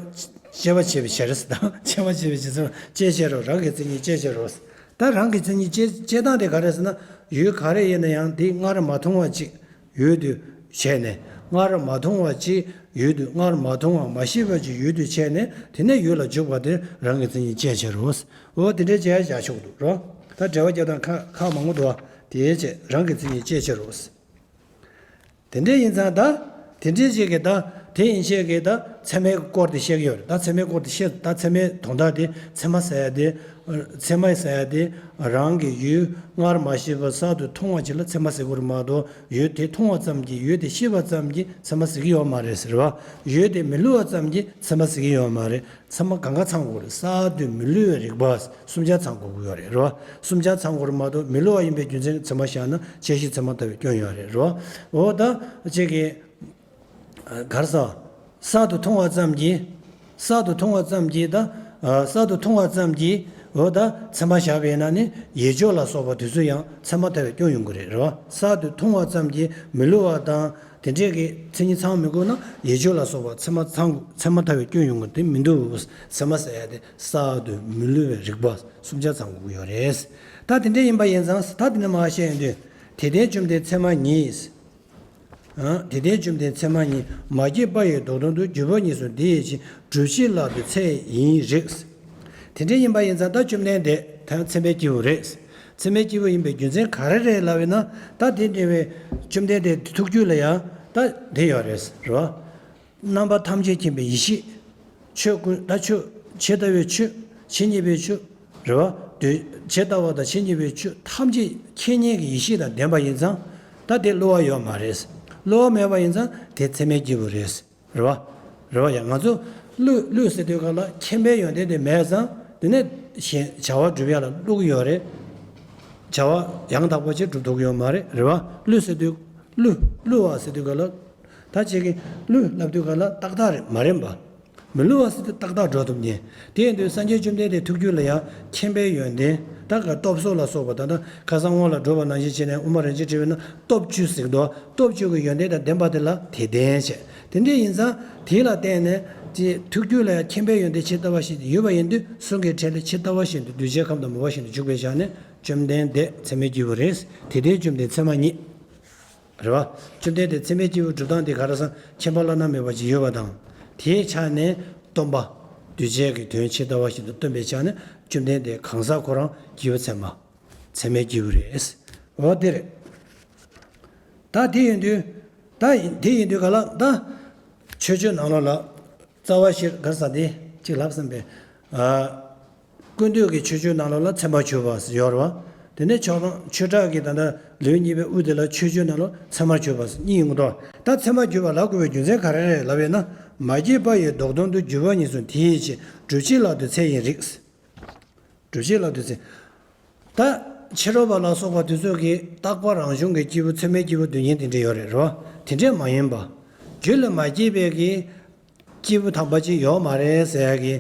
དཔྱད་པ་བྱེད་པའི་ཞལ་རེད་ཟེར་ད། དཔྱད་པ་བྱེད་པའི་ཞལ་ཟེར་དཔྱད་བྱེད་རོགས་རང་གི་མཚན་ཉིད་དཔྱད་བྱེད་རོགས། ད་རང་གི་མཚན་ཉིད་དཔྱད་དཔྱད་སྟངས་དེ་ག་རེ་ཟེར་ན་ཡུལ་ག་རེ་ཡིན་ན་ཡང་དེ་སྔར་མ་མཐོང་བ་ཅིག་ཡུལ་དུ་བྱས་ནས་སྔར་མ་མཐོང་བ་ཅིག་ཡུལ་དུ་སྔར་མ་མཐོང་བ་མ་ཤེས་པ་ཅིག་ཡུལ་དུ་བྱས་ནས་དེ་ནས་ཡུལ་ལ་འཇུག་པ་དེ་རང་གི་མཚན་ཉིད་དཔྱད་བྱེད་རོགས། འོ་དེ་འདྲའི་བྱས་བཞག་ཆོག་འདུག་རོ། ད་འགྲེལ་བ་རྒྱག་སྟངས་ཁ་ཁ་མང་པོ་འདུག་བ། དེའི་ཆེད་རང་གི་མཚན་ཉིད་དཔྱད་བྱེད་རོགས། དེ་འདྲའི་ཡིན་ཙང་ད་དེ་འདྲའི་ཅིག་གིས་ད་དེ་ཡིན་ཤེས་ཀྱི་ད་ཚད་མའི་སྐོར་དེ་བཤད་ཀྱི་ཡོད་རེད། ད་ཚད་མའི་སྐོར་དེ་བཤད་ད་ཚད་མའི་དོན་དག་དེ་ཚད་མ་ཟེར་ཡ་དེ་ཚད་མ་ཟེར་ཡ་དེ་རང་གི་ཡུལ་སྔར་མ་ཤེས་པ་གསར་དུ་མཐོང་བ་ཅིག་ལ་ཚད་མ་ཟེར་དགོས་རེད་མ་གཏོགས་ཡུལ་དེ་མཐོང་བ་ཙམ་གྱིས་ཡུལ་དེ་ཤེས་པ་ཙམ་གྱིས་ཚད་མ་ཟེར་གྱི་ཡོད་མ་རེད་ཟེར་བ། ཡུལ་དེ་མི་བསླུ་བ་ཙམ་གྱིས་ཚད་མ་ཟེར་གྱི་ཡོད་མ་རེད། ཚད་མ་གང་ག་ཚང་དགོས་རེད། གསར་དུ་མི་བསླུ་བའི་རིག་པ་གསུམ་ཆར་ཚང་དགོས་ཀྱི་ཡོད་རེད་རེད་བ། གསུམ་ཆར་ཚང་དགོས་རེད་མ་གཏོགས་མི་བསླུ་བ་ཡིན་པའི་རྒྱུ་མཚན་གྱིས་ཚད་མ་བཞག་ན་དཔྱད་གཞི་ཚད་མ་ལྟ་བུའི་སྐྱོན་ཡོད་རེད་རེད་བ། འོ་ད་ཅིག་གིས་ག་རེ་ཟ། གསར་དུ་མཐོང་བ་ཙམ་གྱིས་གསར་དུ་མཐོང་བ་ཙམ་གྱིས་ད་གསར་དུ་མཐོང་བ་ཙམ་གྱིས་འོ་ད་ཚད་མ་བཞག་པ་ཡིན་ན་ནི་ཡིད་འཇོག་ལ་སོགས་པ་དེ་ཚོ་ཡང་ཚད་མ་ལྟ་བུའི་སྐྱོན་ཡོང་གི་རེད་རེད་བ། གསར་དུ་མཐོང་བ་ཙམ་གྱིས་མི་བསླུ་བ་དང་དེ་འདྲས་ཀྱི་མཚན་ཉིད་ཚང་མི་དགོས་ན་ཡིད་འཇོག་ལ་སོགས་པ་ཚད་མ་ཚང་ཚད་མ་ལྟ་བུའི་སྐྱོན་ཡོང་གི་དེ་མི་འདུག་ཚད་མ་ཟེར་ཡ་དེ་གསར་དུ་མི་བསླུ་བའི་རིག་པ་གསུམ་ཆར་ཚང་དགོས་ཀྱི་ཡོད་རེད། ད་དེ་འདྲས་ཡིན་པ་ཡིན་ཙང་ད་དེ་ནས་མར་བཤད་ཡོང་དུས་དེ་ལྟའི་བཅོམ་ལྡན་ཚད་མ་ཉིད། དེ་ལྟའི་བཅོམ་ལྡན་ཚད་མ་ཉིད་མ་སྐྱེས་པ་ཡི་བདག་དོན་དུ་འགྱུར་བ་ཉིད་གསུངས་དེ་ཡི་ཕྱིར་སྒྲུབ་བྱེད་ལ་དུ་ཚད་ཡིན་རིགས། དེ་འདྲ་ཡིན་པ་ཡིན་ཙང་ད་བཅོམ་ལྡན་འདས་ད་ཚད་མའི་སྐྱེས་བུ་རེད། ཚད་མའི་སྐྱེས་བུ་ཡིན་པའི་རྒྱུ་མཚན་ག་རེ་རེད་ལབ་ཡིན་ན་ད་དེ་འདྲ་བའི་བཅོམ་ལྡན་འདས་ཐུགས་རྒྱུད་ལ་ཡང་ད་དེ་ཡོད་རེད་རེད་བ། རྣམ་པ་ཐམས་ཅད་མཁྱེན་པའི་ཡེ་ཤེས། ཆོས་ཀུན་ད་ཆོས་ཇི་ལྟ་བའི་ཆོས་ཇི་སྙེད་པའི་ཆོས་རེད་བ། དུས་ཇི་ལྟ་བ་དང་ཇི་སྙེད་པའི་ཆོས་ཐམས་ཅད་མཁྱེན་མཁན་གྱི་ཡེ་ཤེས་དང་ལྡན་པ་ཡིན་ཙང་ད་དེ་བསླུ་བ་ཡོད་མ་རེད། བསླུ་བ་མེད་པ་ཡིན་ཙང་དེ་ཚད་མའི་སྐྱེས་བུ་རེད། རེད་བ། རེད་བ་ཡ་ང་ཚོ་བསླུ་བསླུ་ཟེར་དུས་ག་ལ་མཁྱེན་པའི་ཡོན་ཏན་དེ་མེད་ཙང་དེ་ནས་གཞན་བྱ་བ་སྒྲུབ་ཡ་ལ་བསླུ་གི་ཡོད་རེད། བྱ་བ་ཡང་དག་པ་ཅིག་སྒྲུབ་ཐུབ་ཀྱི་ཡོད་མ་རེད་རེད་བ། བསླུ་ཟེར་དུས་བསླུ་བསླུ་བ་ཟེར་དུས་ག་ལ། ད་ཅིག་གིས་བསླུ་ལབ་དུས་ག་ལ་ཏག་ཏག་རེད་མ་རེད་པ། མི་བསླུ་བ་ཟེར་དུས་ཏག་ཏག་འགྲོ་ཐུབ་ཉེ། དེ་ཡིན་དུས་སངས་རྒྱས་བཅོམ་ལྡན་འདས་ཐུགས་རྒྱུད་ལ་ཡང་མཁྱེན་པའི་ཡོན་ཏན་ད་ག་སྟོབས་གསོག་ལ་སོགས་པ་ད་ལྟ་ཁ་སང་སྔོན་ལ་འགྲོ་བ་ནང་བཞིན་བྱས་ནས་དབུ་མ་རིན་ཆེན་ཕྲེང་བའི་ནང་སྟོབས་བཅུ་ཟེར་འདུག་སྟོབས་བཅུ་གི་ཡོན་ཏན་དང་ལྡན་པ་དེ་ལ་དེ་ལྡན་བྱས། དེ་འདྲ་ཡིན་ཙང་དེ་ལ་བརྟེན་ནས་ཅིག་ཐུགས་རྒྱུད་ལ་ཡང་མཁྱེན་པའི་ཡོན་ཏན་ཇི་ལྟ་བ་བཞིན་དུ་ཡོད་པ་ཡིན་དུས་གསུང་གི་ཕྲིན་ལས་ཇི་ལྟ་བ་བཞིན་དུ་གདུལ་བྱའི་ཁམས་དང་མོས་པ་བཞིན་དུ་འཇུག་པའི་ཆ་ནས་བཅོམ་ལྡན་འདས་ཚད་མའི་སྐྱེས་བུ་རེད། དེ་ལྟའི་བཅོམ་ལྡན་ཚད་མ་ཉིད། རེད་བ། བཅོམ་ལྡན་འདས་ཚད་མའི་སྐྱེས་བུ་སྒྲུབ་སྟངས་དེ་ག་རེ་ཟེར་མཁྱེན་པ་བླ་ན་མེད་པ་ཅིག་ཡོད་པ་དང་། དེའི་ཆ་ནས་སྟོན་པ། གདུལ་བྱའི་གི་དོན་ཇི་ལྟ་བ་བཞིན་དུ་སྟོན་པའི་ཆ་ནས་བཅོམ་ལྡན་འདས་གང་ཟག་ཁོ་རང་སྐྱེས་བུ་ཚད་མ། ཚད་མའི་སྐྱེས་བུ་རེད། འོ་དེ་རེད། ད་དེ་ཡིན་དུས། ད་དེ་ཡིན་དུས་ག་ལ་ད། ཆོས་སྤྱོད་ནང་ལོགས་ལ། རྩ་བ་ཤེར་ག་ས་དེ་གཅིག་ལབ་བསམ་པས། ཨ། ཀུན་བཏུས་ཀྱི་ཆོས་སྤྱོད་ནང་ལོགས་ལ་ཚད་མར་གྱུར་པ་ཡོད་རེད་བ། དེ་ནས་ཆོས་ཆོས་གྲགས་ཀྱི་ད་ལྟ་ལེའུ་གཉིས་པའི་དབུ་དེ་ལ་ཆོས་སྤྱོད་ནང་ལོགས་ཚད་མར་གྱུར་པ་གཉིས་ཡོང་གི་འདུག་ད་ཚད་མར་གྱུར་པ་ལབ་དགོས་པའི་རྒྱུ་མཚན་ག་རེ་རེད་ལབ་ཡོད་ན། མ་སྐྱེས་པ་ཡི་བདག་དོན་དུ་འགྱུར་བ་ཉིད་གསུངས་དེའི་ཕྱིར་སྒྲུབ་བྱེད་ལ་དུ་ཚད་ཡིན་རིགས། སྒྲུབ་བྱེད་ལ་དུ་ཚད། ད་ཕྱི་རོལ་པ་ལ་སོགས་པ་དེ་ཚོ་གིས་རྟག་པ་རང་བྱུང་གི་སྐྱེས་བུ་ཚད་མའི་སྐྱེས་བུ་སྡུག་བསྔལ་དེ་འདྲ་ཡོད་རེད་རོ། དེ་འདྲས་མ་ཡིན་པ། རྒྱུད་ལ་མ་སྐྱེས་པའི་གི་སྐྱེས་བུ་དམ་པ་ཅིག་ཡོད་མ་རེད་ཟེར་ཡ་གི་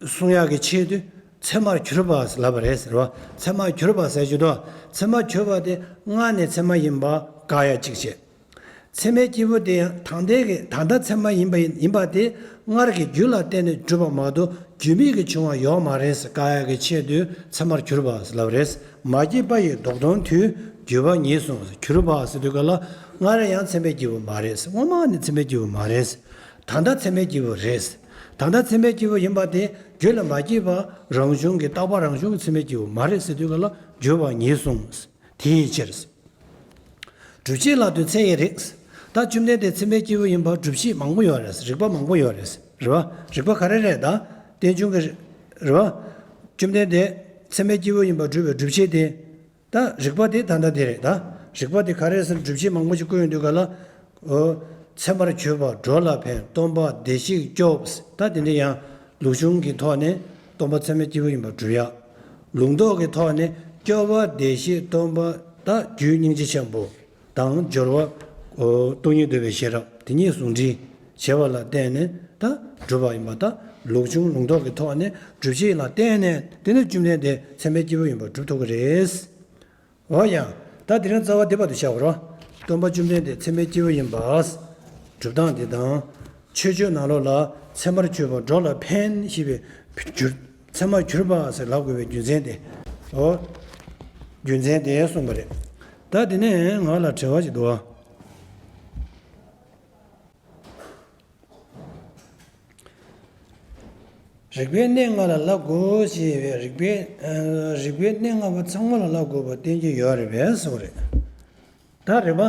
གསུང་ཡག་གི་ཆེད་དུ་ཚད་མར་གྱུར་པ་ལབ་པ་རེད་ཟེར་བ། ཚད་མར་གྱུར་པ་ཟེར་རྒྱུ་དོ། ཚད་མར་གྱུར་པ་དེ་སྔར་ནས་ཚད་མ་ཡིན་པ་བཀག་ཡ་གཅིག་བྱས། ཚད་མའི་སྐྱེས་བུ་དེ་ཡང་ད་ལྟའི་གི་ད་ལྟ་ཚད་མ་ཡིན་པ་ཡིན་ཡིན་པ་དེ་སྔར་གྱི་རྒྱུ་ལ་བརྟེན་ནས་གྲུབ་པ་མ་གཏོགས་རྒྱུ་མེད་ཀྱི་བྱུང་བ་ཡོད་མ་རེད་ཟེར་བཀག་ཡག་གི་ཆེད་དུ་ཚད་མར་གྱུར་པ་ལབ་པ་རེད། མ་སྐྱེས་པ་ཡི་བདག་དོན་དུ་འགྱུར་བ་ཉིད་གསུངས། གྱུར་པ་ཟེར་དུས་ག་ལ་སྔར་ཡང་ཚད་མའི་སྐྱེས་བུ་མ་རེད། སྔོན་མ་ནས་ཚད་མའི་སྐྱེས་བུ་མ་རེད། ད་ལྟ་ཚད་མའི་སྐྱེས་བུ་རེད། ད་ལྟ་ཚད་མའི་སྐྱེས་བུ་ཡིན་པ་དེ་རྒྱུད་ལ་མ་སྐྱེས་པ་རང་བྱུང་གི་རྟག་པ་རང་བྱུང་གི་ཚད་མའི་སྐྱེས་བུ་མ་རེད་ཟེར་དུས་ག་ལ་འགྱུར་བ་ཉིད་གསུངས། དེའི་ཕྱིར། སྒྲུབ་བྱེད་ལ་དུ་ཚད་ཡིན་རིགས། ད་བཅོམ་ལྡན་འདས་ཚད་མའི་སྐྱེས་བུ་ཡིན་པར་སྒྲུབ་བྱེད་མང་པོ་ཡོད་རེད། རིགས་པ་མང་པོ་ཡོད་རེད། རེད་བ། རིགས་པ་ག་རེ་རེད། ད་རྟེན་འབྱུང་གི་རེད་བ། བཅོམ་ལྡན་འདས་ཚད་མའི་སྐྱེས་བུ་ཡིན་པར་སྒྲུབ་པའི་སྒྲུབ་བྱེད་དེ། ད་རིགས་པ་དེ་ད་ལྟ་དེ་རེད། ད་རིགས་པ་དེ་ག་རེ་ཟེར་སྒྲུབ་བྱེད་མང་པོ་ཞིག་བཀོད་ཡོང་དུས་ག་ལ། འོ། ཚད་མར་གྱུར་པ་འགྲོ་ལ་ཕན། སྟོང་པ་བདེ་གཤེགས་སྐྱོབ། ད་དེ་འདྲ་ཡང་ལུགས་འབྱུང་གི་ཐོག་ནས་སྟོང་པ་ཚད་མའི་སྐྱེས་བུ་ཡིན་པར་སྒྲུབ་ཡ། ལུགས་ལྡོག་གི་ཐོག་ནས་སྐྱོབ་པ་བདེ་གཤེགས་སྟོང་པ་དང་རྒྱུ་སྙིང་རྗེ་ཆེན་པོ་དང་སྦྱོར་བ། སྟོང་ཉིད་འདུས་པའི་ཤེས་རབ་དེ་གཉིས་ཟུང་འབྲེལ་བྱས་པ་ལ་བརྟེན་ནས་ད་སྒྲུབ་པ་ཡིན་པ། ད་ལུགས་འབྱུང་ལུགས་ལྡོག་གི་ཐོག་ནས་སྒྲུབ་བྱེད་ལ་བརྟེན་ནས་དེ་ནས་བཅོམ་ལྡན་འདས་ཚད་མའི་སྐྱེས་བུ་ཡིན་པར་སྒྲུབ་ཐུབ་ཀྱི་རེད། འོ་ཡ། ད་དེ་རིང་རྩ་བ་འདི་བར་དུ་བཞག་རོགས། སྟོན་པ་བཅོམ་ལྡན་འདས་ཚད་མའི་སྐྱེས་བུ་ཡིན་པ། སྒྲུབ་སྟངས་འདི་དང་། མཆོད་བརྗོད་ནང་ལོགས་ལ་ཚད་མར་གྱུར་པ་འགྲོ་ལ་ཕན་ཞེས་པའི་གྱུར། ཚད་མར་གྱུར་པ་ཟེར་ལབ་དགོས་པའི་རྒྱུ་མཚན་དེ། འོ། རྒྱུ་མཚན་དེ་གསུངས་པ་རེད། ད་དེ་ནས་ང་ལ་དྲི་བ་ཞིག་འདུག་བ། རིགས་པའི་གནས་ལྔ་ལ་བསླབ་དགོས་ཞེས་པའི་རིགས་པའི། ཨ། རིགས་པའི་གནས་ལྔ་པོ་ཚང་མ་ལ་བསླབ་དགོས་པ་བསྟན་གྱི་ཡོད་རེད་པས་ཟེར་བ་རེད། ད་རེད་པ།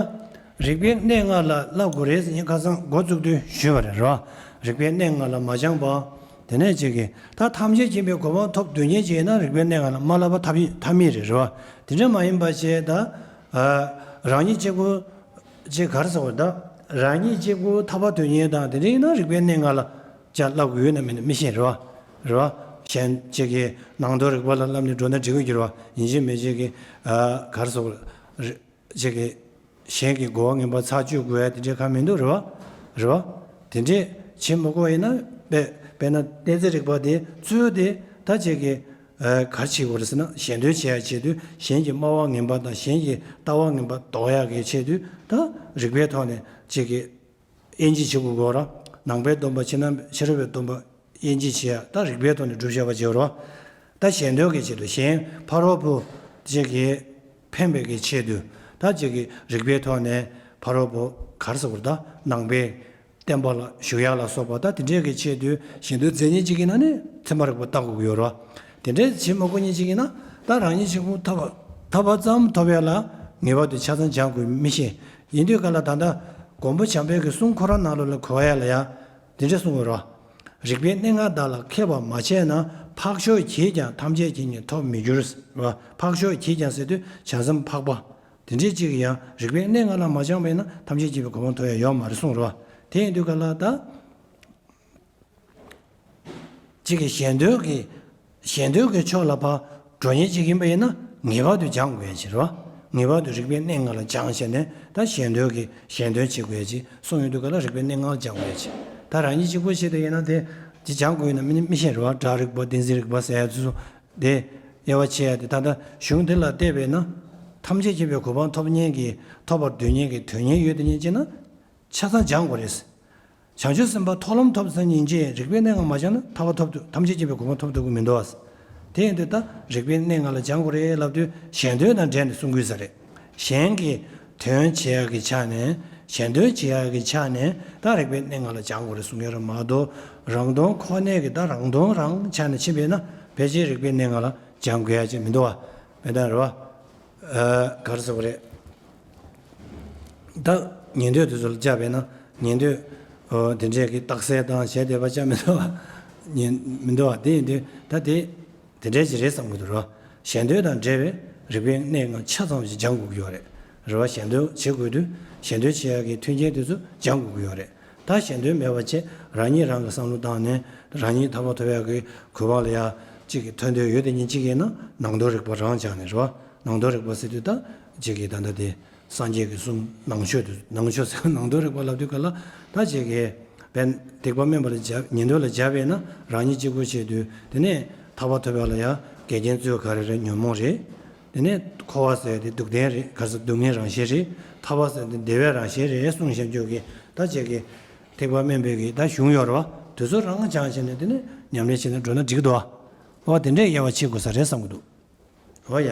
རིགས་པའི་གནས་ལྔ་ལ་བསླབ་དགོས་རེད་ཟེར་ངས་ཁ་སང་འགོ་བཙུགས་དུས་ཞུས་པ་རེད། རེད་པ། རིགས་པའི་གནས་ལྔ་ལ་མ་སྦྱངས་པ། དེ་ནས་ཅིག་གིས་ད་ཐམས་ཅད་མཁྱེན་པའི་གོ་འཕང་ཐོབ་འདོད་མཁན་ཅིག་ཡིན་ན་རིགས་པའི་གནས་ལྔ་ལ་མ་བསླབ་པ་ཐབས་ཐབས་མེད་རེད། རེད་པ། དེ་འདྲ་མ་ཡིན་པ་བྱས་ད། ཨ། རང་ཉིད་གཅིག་པུ། ཅེས་ག་རེ་ཟེར་བ་ད། རང་ཉིད་གཅིག་པུ་ཐར་པ་དོན་གཉེར་དང་དེ་འདྲ་ཡིན་ན་རིགས་པའི་གནས་ལྔ་ལ་ཅིག་བསླབ་དགོས་ཡོད་ན་མེད་ན་མི་ཤེས། རེད་པ། རེད་པ། གཞན་གཅིག་གིས་ནང་དོན་རིག་པ་ལ་བསླབ་ནས་འགྲོ་ན་འགྲིག་གི་ཡོད་རེད་པ། ཡིན་གཅིག་མིན་གཅིག་གིས། ཨ། ག་རེ་ཟེར་བ། རེད། གཅིག་གིས་གཞན་གྱི་གོ་བ་ངན་པ་ཚར་གཅོད་དགོས་ཡ་དེ་འདྲའི་གང་མི་འདུག། རེད་པ། རེད་པ། དེ་འདྲས་བྱེད་མི་དགོས་པ་ཡིན་ན་དཔེ་དཔེར་ན་གཏན་ཚིགས་རིག་པ་དེ་ཚུལ་དེ་ད་ཅིག་གིས། ཨ། ག་རེ་བྱེད་དགོས་རེད་ཟེར་ན་གཞན་དོན་བྱེད་ཡ་ཆེད་དུ་གཞན་གྱི་སྨྲ་བ་ངན་པ་དང་གཞན་གྱི་ལྟ་བ་ངན་པ་ཟློག་ཡ་གི་ཆེད་དུ་ད་རིགས་པའི་ཐོག་ནས་ཅིག་གིས་དབྱེ་འབྱེད་བྱེད་དགོས་གོ་ར། ནང་པའི་སྡོམ་པ་ཕྱི་ནང་ཕྱི་རོལ་པའི་སྡོམ་པ་དབྱེ་འབྱེད་བྱེད་ཡ་ད་རིགས་པའི་ཐོག་ནས་སྒྲུབ་བྱ་བ་བྱེད་རོགས། ད་གཞན་དོན་གྱི་ཆེད་དུ་གཞན་ཕ་རོལ་པོ་ཅིག་གིས་ཕན་པའི་གི་ཆེད་དུ་ད་ཅིག་གིས་རིགས་པའི་ཐོག་ནས་ཕ་རོལ་པོ་ག་རེ་ཟེར་དགོས་རེད། ད་ནང་པའི་བསྟན་པ་ལ་ཞུགས་ཡག་ལ་སོགས་པ་ད་དེ་འདྲའི་གི་ཆེད་དུ་གཞན་དོན་མཛད་མཁན་ཅིག་ཡིན་ན་ནི་ཚད་མ་རིག་པ་ལྟ་དགོས་ཀྱི་ཡོད་རེད་པ། དེ་འདྲའི་བྱེད་མ་དགོས་མཁན་ཅིག་ཡིན་ན་ད་རང་ཉིད་གཅིག་པུ་ཐར་པ་ཐར་པ་ཙམ་ཐོབ་ཡག་ལ་ངེས་པར་དུ་ཆ་ཚང་སྦྱང་དགོས་མི་ཤེས། ཡིན་དུས་ག་ལ་ད་ལྟ་མགོན་པོ་བྱམས་པའི་གི་གསུང་ཁོ་རང་ནང་ལོགས་ལ་གོ་ཡག་ལ་ཡ་དེ་འདྲ་གསུངས་ཡོད་རེད་པ། རིགས་པའི་གནས་ལྔ་དག་ལ་མཁས་པ་མ་བྱས་ན། འཕགས་མཆོག་གིས་ཀྱང་ཐམས་ཅད་མཁྱེན་ཉིད་ཐོབ་མི་འགྱུར། རེད་པ། འཕགས་མཆོག་གིས་ཀྱང་ཟེར་དུས་བྱང་སེམས་འཕགས་པ། དེ་འདྲའི་གཅིག་གིས་ཡང་རིགས་པའི་གནས་ལྔ་ལ་མ་སྦྱངས་པ་ཡིན་ན་ཐམས་ཅད་མཁྱེན་པའི་གོ་འཕང་ཐོབ་ཡ་ཡོད་མ་རེད་གསུངས་རེད་པ། དེ་ཡིན་དུས་ག་ལ་ད། གཅིག་གིས་གཞན་དོན་གྱི་གཞན་དོན་གྱི་ཕྱོགས་ལ་ཕར་འགྲོ་མཁན་ཅིག་ཡིན་པ་ཡིན་ན་ངེས་པར་དུ་སྦྱང་དགོས་ཡ་ཅིག་རེད་པ། ངེས་པར་དུ་རིགས་པའི་གནས་ལྔ་ལ་སྦྱངས་བྱས་ནས་ད་གཞན་དོན་གྱི་གཞན་དོན་བྱེད་དགོས་ཡ་ཅིག་གསུངས་ཡོང་དུས་ག་ལ་རིགས་པའི་གནས་ལྔ་ལ་སྦྱང་དགོས་ཡ་ཅིག་ད་རང་ཉིད་གཅིག་པུ་བྱེད་དུས་ཡིན་ན་དེ་དེ་སྦྱང་དགོས་ཡིན་ན་མི་མི་ཤེས་རེད་པ། སྒྲ་རིག་པ་གཏན་ཚིགས་རིག་པ་ཟེར་ཡ་དེ་ཚོ་དེ་དབྱེ་བ་ཕྱེ་ཡ་དེ་ད་ལྟ་གཞུང་འདི་ལ་བལྟས་པས་ན་ཐམས་ཅད་མཁྱེན་པའི་གོ་འཕང་ཐོབ་མཁན་གྱི་ཐོབ་པར་འདོད་མཁན་གྱི་དོན་གཉེར་ཡོད་དེ་ཉིད་ཅེ་ན། ཆ་ཚང་སྦྱང་དགོས་རེད། བྱང་ཆུབ་སེམས་དཔའ་མཐོང་ལམ་ཐོབ་ཚར་ཉིན་ཅེས་རིགས་པའི་གནས་ལྔ་མ་སྦྱངས་ན་ཐར་པ་ཐོབ་ཐུབ་ཐམས་ཅད་མཁྱེན་པའི་གོ་འཕང་ཐོབ་ཐུབ་ཀྱི་མི་འདུག་ཨ། དེ་ཡིན་དུས་ད་རིགས་པའི་གནས་ལྔ་ལ་སྦྱང་དགོས་རེད་ལབ་དུས་གཞན་དོན་དང་འབྲེལ་ནས་གསུང་དགོས་ས་རེད། གཞན་གྱི་དོན་བྱེད་ཡག་གི་ཆ་ནས་གཞན་དོན་བྱེད་ཡག་གི་ཆ་ནས་ད་རིགས་པའི་གནས་ལྔ་ལ་སྦྱང་དགོས་རེད་གསུང་ཡ་རེད་མ་གཏོགས་རང་དོན་ཁོ་ནའི་གི་ད་རང་དོན་རང་ཆ་ནས་ཕྱིན་པས་ན་ཕལ་ཆེར་རིགས་པའི་གནས་ལྔ་ལ་སྦྱང་དགོས་ཡ་ཅིག་མི་འདུག་ཨ། མེད་ད་རེད་བ། ཨ། ག་རེ་ཟེར་བ་རེད། ད་ཉན་ཐོས་དེ་ཚོ་ལ་བཅར་བས་ན་ཉན་ཐོས། ཨོ། དེ་འདྲས་ཀྱི་རྟགས་གསལ་དང་བྱས་བསྡད་པ་ཅང་མི་འདུག་བ། ཉན་མི་འདུག་བ། དེ་ཡིན་དུས་ད་དེ་དེ་འདྲས་ཅིག་རེད་བསམ་གྱི་འདུག་རེད་བ། གཞན་དོན་དང་འབྲེལ་བའི་རིགས་པའི་གནས་ལྔ་ཆ་ཚང་ཞིག་སྦྱང་དགོས་ཀྱི་ཡོད་རེད། རེད་བ། གཞན་དོན་བྱེད་དགོས་དུས་གཞན་དོན་བྱེད་ཡག་གི་མཐུན་རྐྱེན་དེ་ཚོ་སྦྱང་དགོས་ཀྱི་ཡོད་རེད། ད་གཞན་དོན་མེད་པ་བྱས་རང་ཉིད་རང་གི་བསམ་བློ་བཏང་ནས་རང་ཉིད་ཐར་པ་ཐོབ་ཡག་གི་གོ་འཕང་ལ་ཡ་གཅིག་གི་ཐོན་འདོད་ཡོད་དེ་ཉིད་གཅིག་ཡིན་ན་ནང་དོན་རིག་པ་རང་སྦྱངས་ནས་རེད་བ། ནང་དོན་རིག་པ་ཟེར་དུས་ད་གཅིག་གི་ད་ལྟ་དེ་སངས་རྒྱས་ཀྱི་གསུང་ནང་ཆོས་དེ་ནང་ཆོས་ཟེར་ནང་དོན་རིག་པ་ལབ་དུས་ག་ལ་ད་གཅིག་གི་བན་སྡིག་པ་དམན་པ་ལ་སྦྱར་ཉན་ཐོས་ལ་སྦྱར་བས་ན་རང་ཉིད་གཅིག་པུ་བྱེད་དུས་དེ་ནས་ཐར་པ་ཐོབ་ཡག་ལ་ཡ་འགལ་རྐྱེན་གཙོ་བོ་ག་རེ་རེད། ཉོན་མོངས་རེད། དེ་ནས་འཁོར་བ་ཟེར་དེ་སྡུག་བདེན་རེད། ག་ཟེར་སྡུག་བསྔལ་རང་བཞིན་རེད། ཐར་པ་ཟེར་དེ་བདེ་བའི་རང་བཞིན་རེད་གསུངས་བཞག་རྒྱུ་གི་ད་ཅིག་གི་སྡིག་པ་དམན་པའི་གི་ད་གཞུང་ཡོད་རེད་བ། དེ་ཚོ་རང་སྦྱངས་བྱས་ནས་དེ་ནས་ཉམས་ལེན་བྱས་ནས་འགྲོ་ན་འགྲིག་གི་འདུག་བ། འོ་དེ་འདྲས་དབྱེ་བ་ཕྱེ་དགོས་ས་རེད་བསམ་གྱི་འདུག་འོ་ཡ།